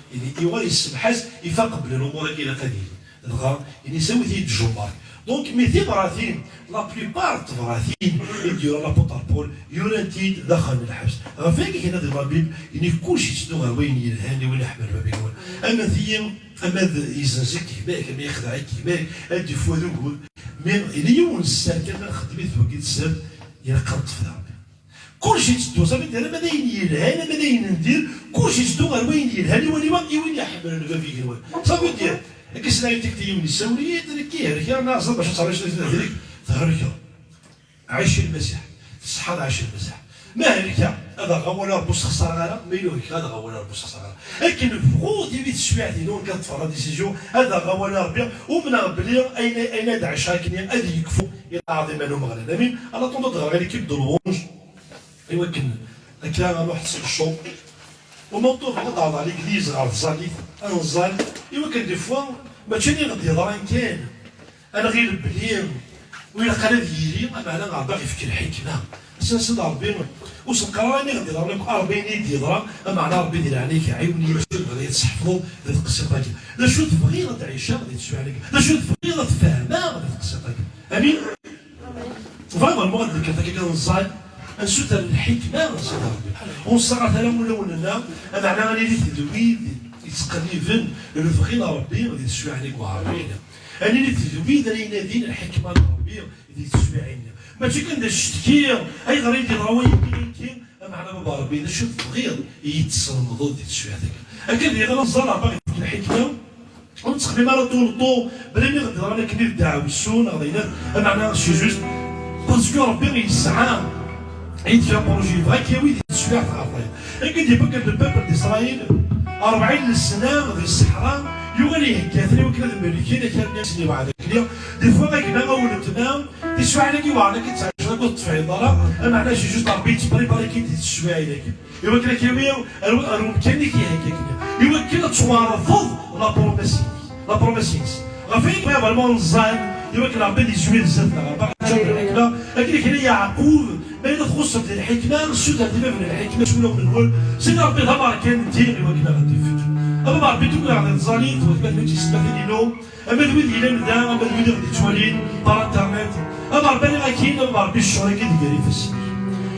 yuɣal yessemḥas, ifaq belli l'umuṛ-agi ilaq ad yili. Dɣa, ini-as awit-iyi-d Jean-Marc. Donc, mi tibratin, la plupart n tebratin i d-yura l'apôtre Paul, yuran-t-id daxel n lḥebs. Ɣef wayagi kan di la Bible, ini kullec yetteddu ɣer wayen yelhan i win iḥemmel bab-nwen. Ama tiyi, ama d yezzenz-ik gma-k, ama yexdeɛ-ik gma-k, ad d-yeffew d ugur. Mi yella yiwen n sser kan, ma nxeddem-it deg wagi d sser, ilaq ad neṭṭef d Ṛebbi. Kullec yetteddu, ça veut dire, ama d ayen yelhan, ama d ayen n dir, kullec yetteddu ɣer wayen yelhan i waliwa, i win iḥemmlen bab igenwan. Ça veut dire, akka s-nɛid tikti yiwen yessawel-iyi-d, nekki helkeɣ, neɣ ẓer bac ad terreɣ cwiṭ di tehdrik, thelkeḍ. Ɛic i Lmasiḥ, tṣeḥḥa d ɛic i Lmasiḥ. Ma helkeɣ, ad aɣeɣ awal Ṛebbi ur sxeṣreɣ ara, ma yella ur helkeɣ, ad aɣeɣ awal Ṛebbi ur sxeṣreɣ ara. Akken bɣu tili teswiɛt-inu, nekk ad ṭṭfeɣ la décision, ad aɣeɣ awal Ṛebbi, umneɣ belli ayen, ayen ad ɛiceɣ akken ad yekfu i lɛaḍima n Umeɣlal. Amin. En attendant, ad ɣreɣ i l'équipe de louange. Iwakken akka ad nruḥ s cchant. Au moment où ad ɛerḍeɣ l'église ɣer tẓallit, ad nẓall, iwakken des fois, mačči ayen i ɣ-d-yeḍran kan, ad nɣil belli ur ilaq ara ad yili, ameɛna Ṛebbi ad ɣ-yefk lḥikma. Ass-a, ass-a d Ṛebbi, ur s-neqqar ara ayen i ɣ-d-yeḍran akk, Ṛebbi ayen i d-yeḍra, ameɛna Ṛebbi di leɛnaya-k ɛiwen-iyi, acu tebɣiḍ ad tḥefḍeḍ di tqessiṭ-agi? D acu tebɣiḍ ad tɛiceḍ di teswiɛt-agi? D acu tebɣiḍ ad tfehmeḍ di tqessiṭ-agi? Amin? Vraiment, ad nekker akka kan nẓall, ad nsuter lḥikma n Sidi Ṛebbi. Ur nesserɣ ara ulawen-nneɣ, ameɛna ad nili d wid yettqelliben lebɣi n Ṛebbi di teswiɛin i iweɛṛen. Ad nili d wid ara inadin lḥikma n Ṛebbi di teswiɛin. Mačči kan d acetki, ayɣer i d-yeḍra wayagi, ameɛna baba Ṛebbi, d acu tebɣiḍ i yi-teslemdeḍ di teswiɛt-agi? Akka d-yeɣra ẓẓal Ṛebbi, lḥikma. Ur nettxemmim ara tout le temps belli mi ɣ-d-yeḍran akken i d ddeɛwessu neɣ d ayen, ameɛna, c'est juste parce que Ṛebbi yesɛa, yetfa projet, yebɣa ad k-yawi di teswiɛt ɣer tayeḍ. Akken d-yewwi kan le peuple d'Israël, rebɛin n sna di ṣṣeḥra, Yuɣal ihegga-ten i wakken ad melken akal-nni akken iweɛd akkenni. Des fois, a gma, a weltma, tiswiɛin-agi weɛren akk i ttɛiceḍ, ur tettfehimeḍ ara, ameɛna c'est juste Ṛebbi yettprépare-ik-id di teswiɛin-agi. I wakken ad k-yawi ar, ar umkan i k-ihegga akkenni. I wakken ad twerfeḍ la promesse-inek. La promesse-ines. Ɣef ayen bɣiɣ vraiment nẓan, i wakken Ṛebbi ad yezwir zdat-neɣ. Ṛebbi aɣ-yeǧǧ di lḥekma, akken i kra Yeɛqub, ma yella txuṣṣem di lḥekma, ssuter-d i bab n lḥekma s wulawen-nwen, Sidi Ṛebbi d amerkan n diri i wakken ad ɣ-d-ifk. A baba Ṛebbi, tuggad di tẓallit, weltma-twen d tisetmatin-inu, ama d wid yellan da, ama d wid i ɣ-d-yettwalin par internet, a baba Ṛebbi, aniɣ akin, a baba Ṛebbi, ccɣel-agi deg gar ifassen-ik.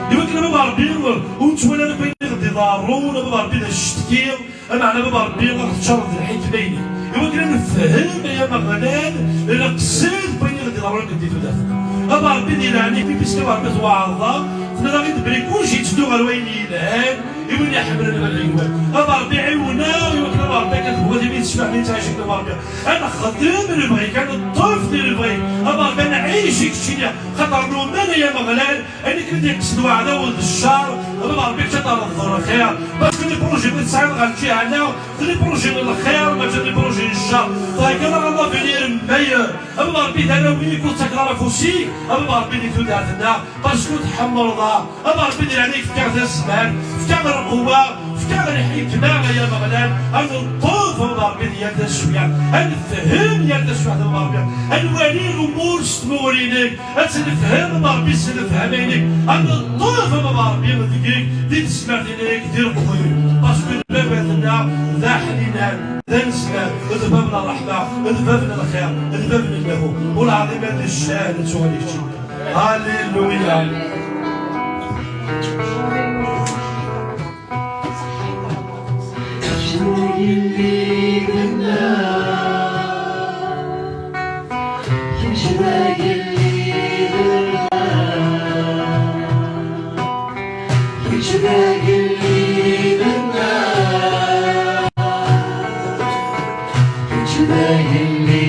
I wakken a baba Ṛebbi, ur nettwali ara akk ayen i ɣ-d-iḍerrun, a baba Ṛebbi, d acetki, Ameɛna baba Ṛebbi, ad ɣ-teččareḍ d lḥikma-inek, i wakken ad nefhem, ay Ameɣlal, leqsed n wayen i ɣ-d-iḍerrun deg tudert. A baba Ṛebbi, di leɛnaya-k, puisque a baba Ṛebbi twaɛdeḍ-aɣ, tenniḍ-aɣ-id belli kullec yetteddu ɣer wayen yelhan i win iḥemmlen baba-twen. A baba Ṛebbi, ɛiwen-aɣ i wakken a baba Ṛebbi, akken tebɣiḍ imi tessefhem i nettɛic akken a baba Ṛebbi, ad nexdem lebɣi-k, ad neṭṭef di lebɣi-k. A baba Ṛebbi, ad nɛic i keččini, xaṭer numen, ay Ameɣlal, Ayen akken i d-iqsed uɛdaw d ccer, a baba Ṛebbi, kečč ad terreḍ lxir. Parce que les projets i tesɛiḍ ɣer lǧiha-nneɣ, d les projets n lxir, mačči d les projets n ccer. Theggaḍ-aɣ l'avenir meilleur. A baba Ṛebbi, d arraw-ik ur ttakeḍ ara afus-ik, a baba Ṛebbi, di tudert-nneɣ, parce que ur tḥemmleḍ ara. A baba Ṛebbi, di leɛnaya-k, efk-aɣ tazmert, efk-aɣ lqewwa, efk-aɣ lḥikma, ay Ameɣlal, ad neṭṭef, a baba Ṛebbi, di yal taswiɛt, ad nefhem yal taswiɛt, a baba Ṛebbi, ad nwali lumuṛ s tmuɣli-inek. Ad tt-nefhem, a Ṛebbi, s lefhama-inek. Ad neṭṭef, a Ṛebbi, deg-k, di tezmert-inek, di leqwanen. Parce que d baba-tneɣ, d aḥninan, d anezzlan, d bab n ṛṛeḥma, d bab n lxir, d bab n lehhu. Ur ɛḍim ad neccan, nettuɣal keččini. Alléluia. Kečč d agellid-nneɣ. Kečč d agellid-nneɣ. Kečč d agellid-nneɣ. Kečč d agellid-nneɣ.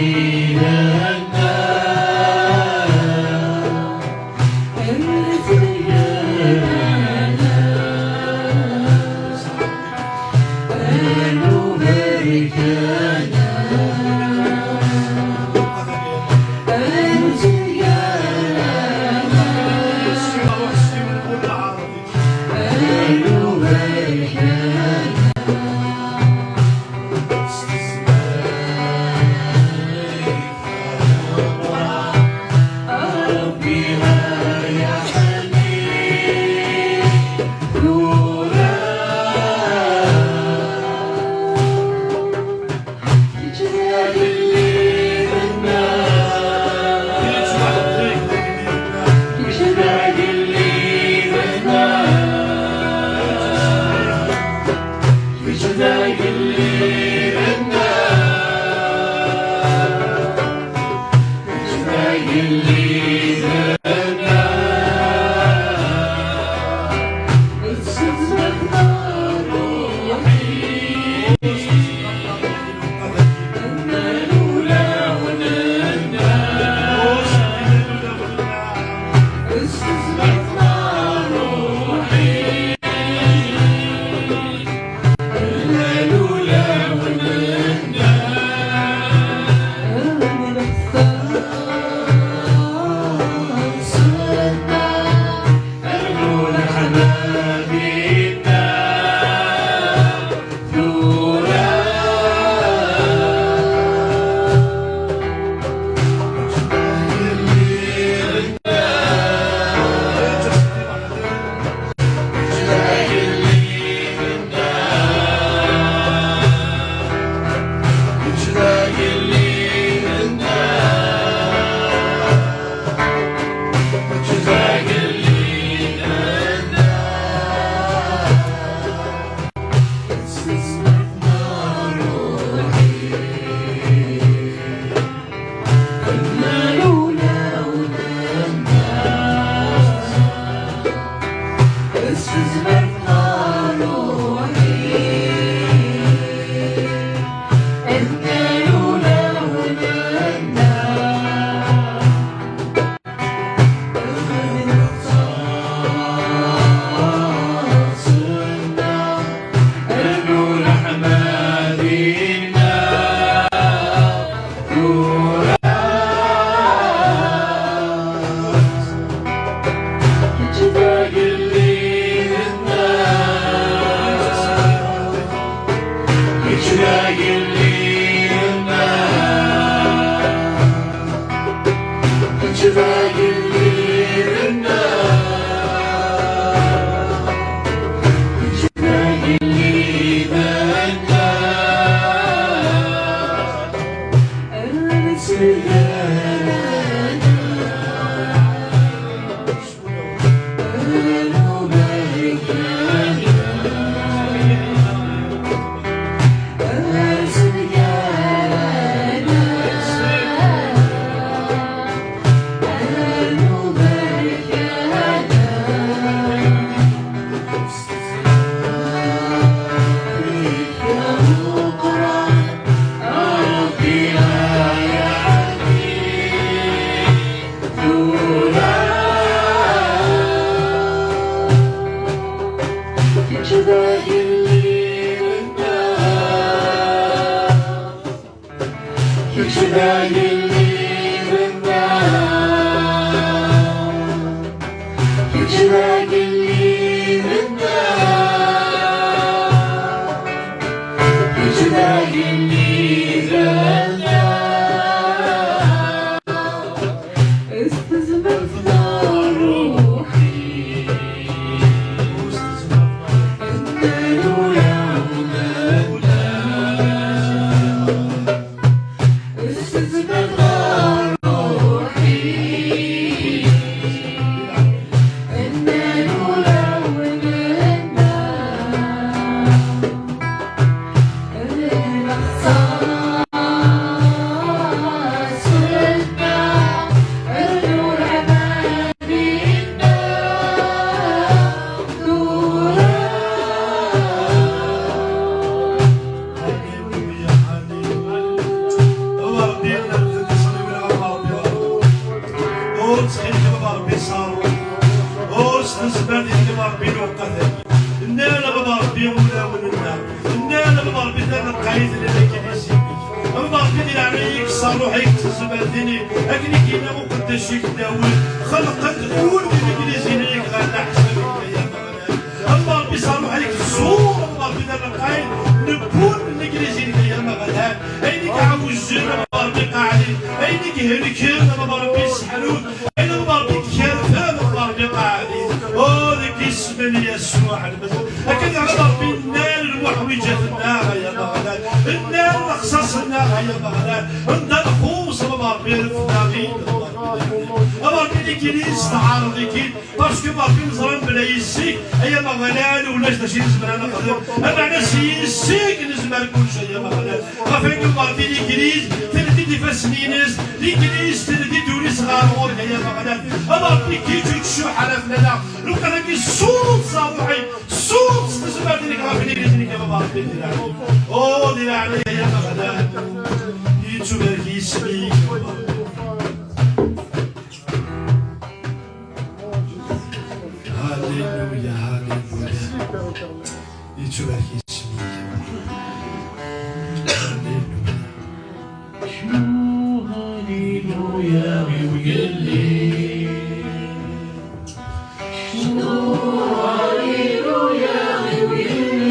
Kečč d agellid-nneɣ. Kečč d agellid-nneɣ. Kečč d agellid-nneɣ. S tezmert n ṛṛuḥ-ik. Nnan ulawen-nneɣ. Halleluya, halleluya. A Ṛebbi, nerfed iṣliwen ɣer Ṛebbi. Ur ttxil-k, a Ṛebbi, ṣaṛu. Ur s tezmert-ik, a Ṛebbi, lewqat-agi. Nnan, a Ṛebbi, ulawen-nneɣ. Nnan, a Ṛebbi, taneqqayt n legliz-ik. A Ṛebbi, di leɛnaya-k, ṣaṛuḥ-ik, tezmert-ik, akken i k-yenna uqeddac-ik Dawed, xelqent wul n legliz-ik ɣer leḥsab-ik, ay Ameɣlal. A Ṛebbi, ṣaṛuḥ-ik, ẓur, a Ṛebbi, taneqqayt n wul n legliz-ik, ay Ameɣlal. Ayen i k-ɛawjen, a Ṛebbi, qaɛɛed-it. Ayen i ihelken, a Ṛebbi, sseḥlu-t. Ayen, a Ṛebbi, i ikerfen, a Ṛebbi, qaɛɛed-it. Oh, deg yisem n Yasuɛ Lmasiḥ. Akken, a Ṛebbi, nnan lmuḥwiǧat-nneɣ, ay Ameɣlal. Nnan lexṣaṣ-nneɣ, ay Ameɣlal. Anda nxuṣṣ, a Ṛebbi, refdeɣ-it. A Ṛebbi, legliz teɛreḍ-ik-id. Parce que Ṛebbi, neẓra belli yis-k, ay Ameɣlal, ulac d acu i nezmer ad nexdem. Ameɛna s yis-k nezmer kullec, ay Ameɣlal. Ɣef wakken Ṛebbi, legliz teldi-d ifassen-ines, legliz teldi-d ul-is ɣer ɣur-k, ay Ameɣlal. A Ṛebbi, kečč ur tcuḥḥ ara fell-aneɣ. Lewqat-agi, ṣṣut s ṛṛuḥ-ik, ṣṣut s tezmert-ik ɣef legliz-ik, ay Ṛebbi, di leɛnaya-k. Oh, di leɛnaya-k, ay Ameɣlal. Yettubarek yisem-ik. Halleluya, halleluya. Yettubarek yisem-ik. Halleluya. Cnu halleluya i ugellid. Cnu halleluya i ugellid.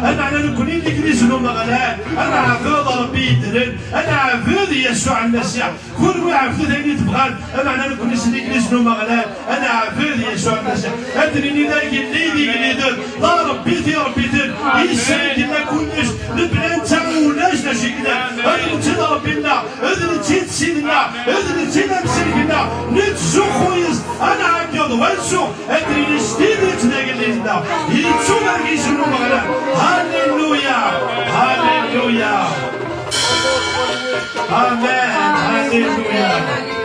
Ameɛna nekkni n Legliz n Umeɣlal, ad neɛbed Ṛebbi yeddren, ad neɛbed Yasuɛ Lmasiḥ. Kunwi ɛebdet ayen i tebɣam, ameɛna nekkni s Legliz n Umeɣlal, ad neɛbed Yasuɛ Lmasiḥ. Ad d-nini d agellid igelliden, d Ṛebbi tiṛebbiten, yis-s ay yella kullec, lebla netta ulac d acu yellan. Ad netti d Ṛebbi-nneɣ, d netta i d Ssid-nneɣ, d netta i d amsellek-nneɣ, nettzuxxu yis-s, ad nɛeggeḍ, ad nsuɣ, ad d-nini s tidet d agellid-nneɣ, yettubarek yisem n Umeɣlal. Halleluya! Halleluya! Amen! Halleluya! Amen!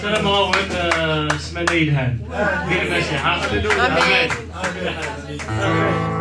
Ssarameɣ-awen, eh, ssmana yelhan. Di lmasiḥ, ha? Amin. Amin.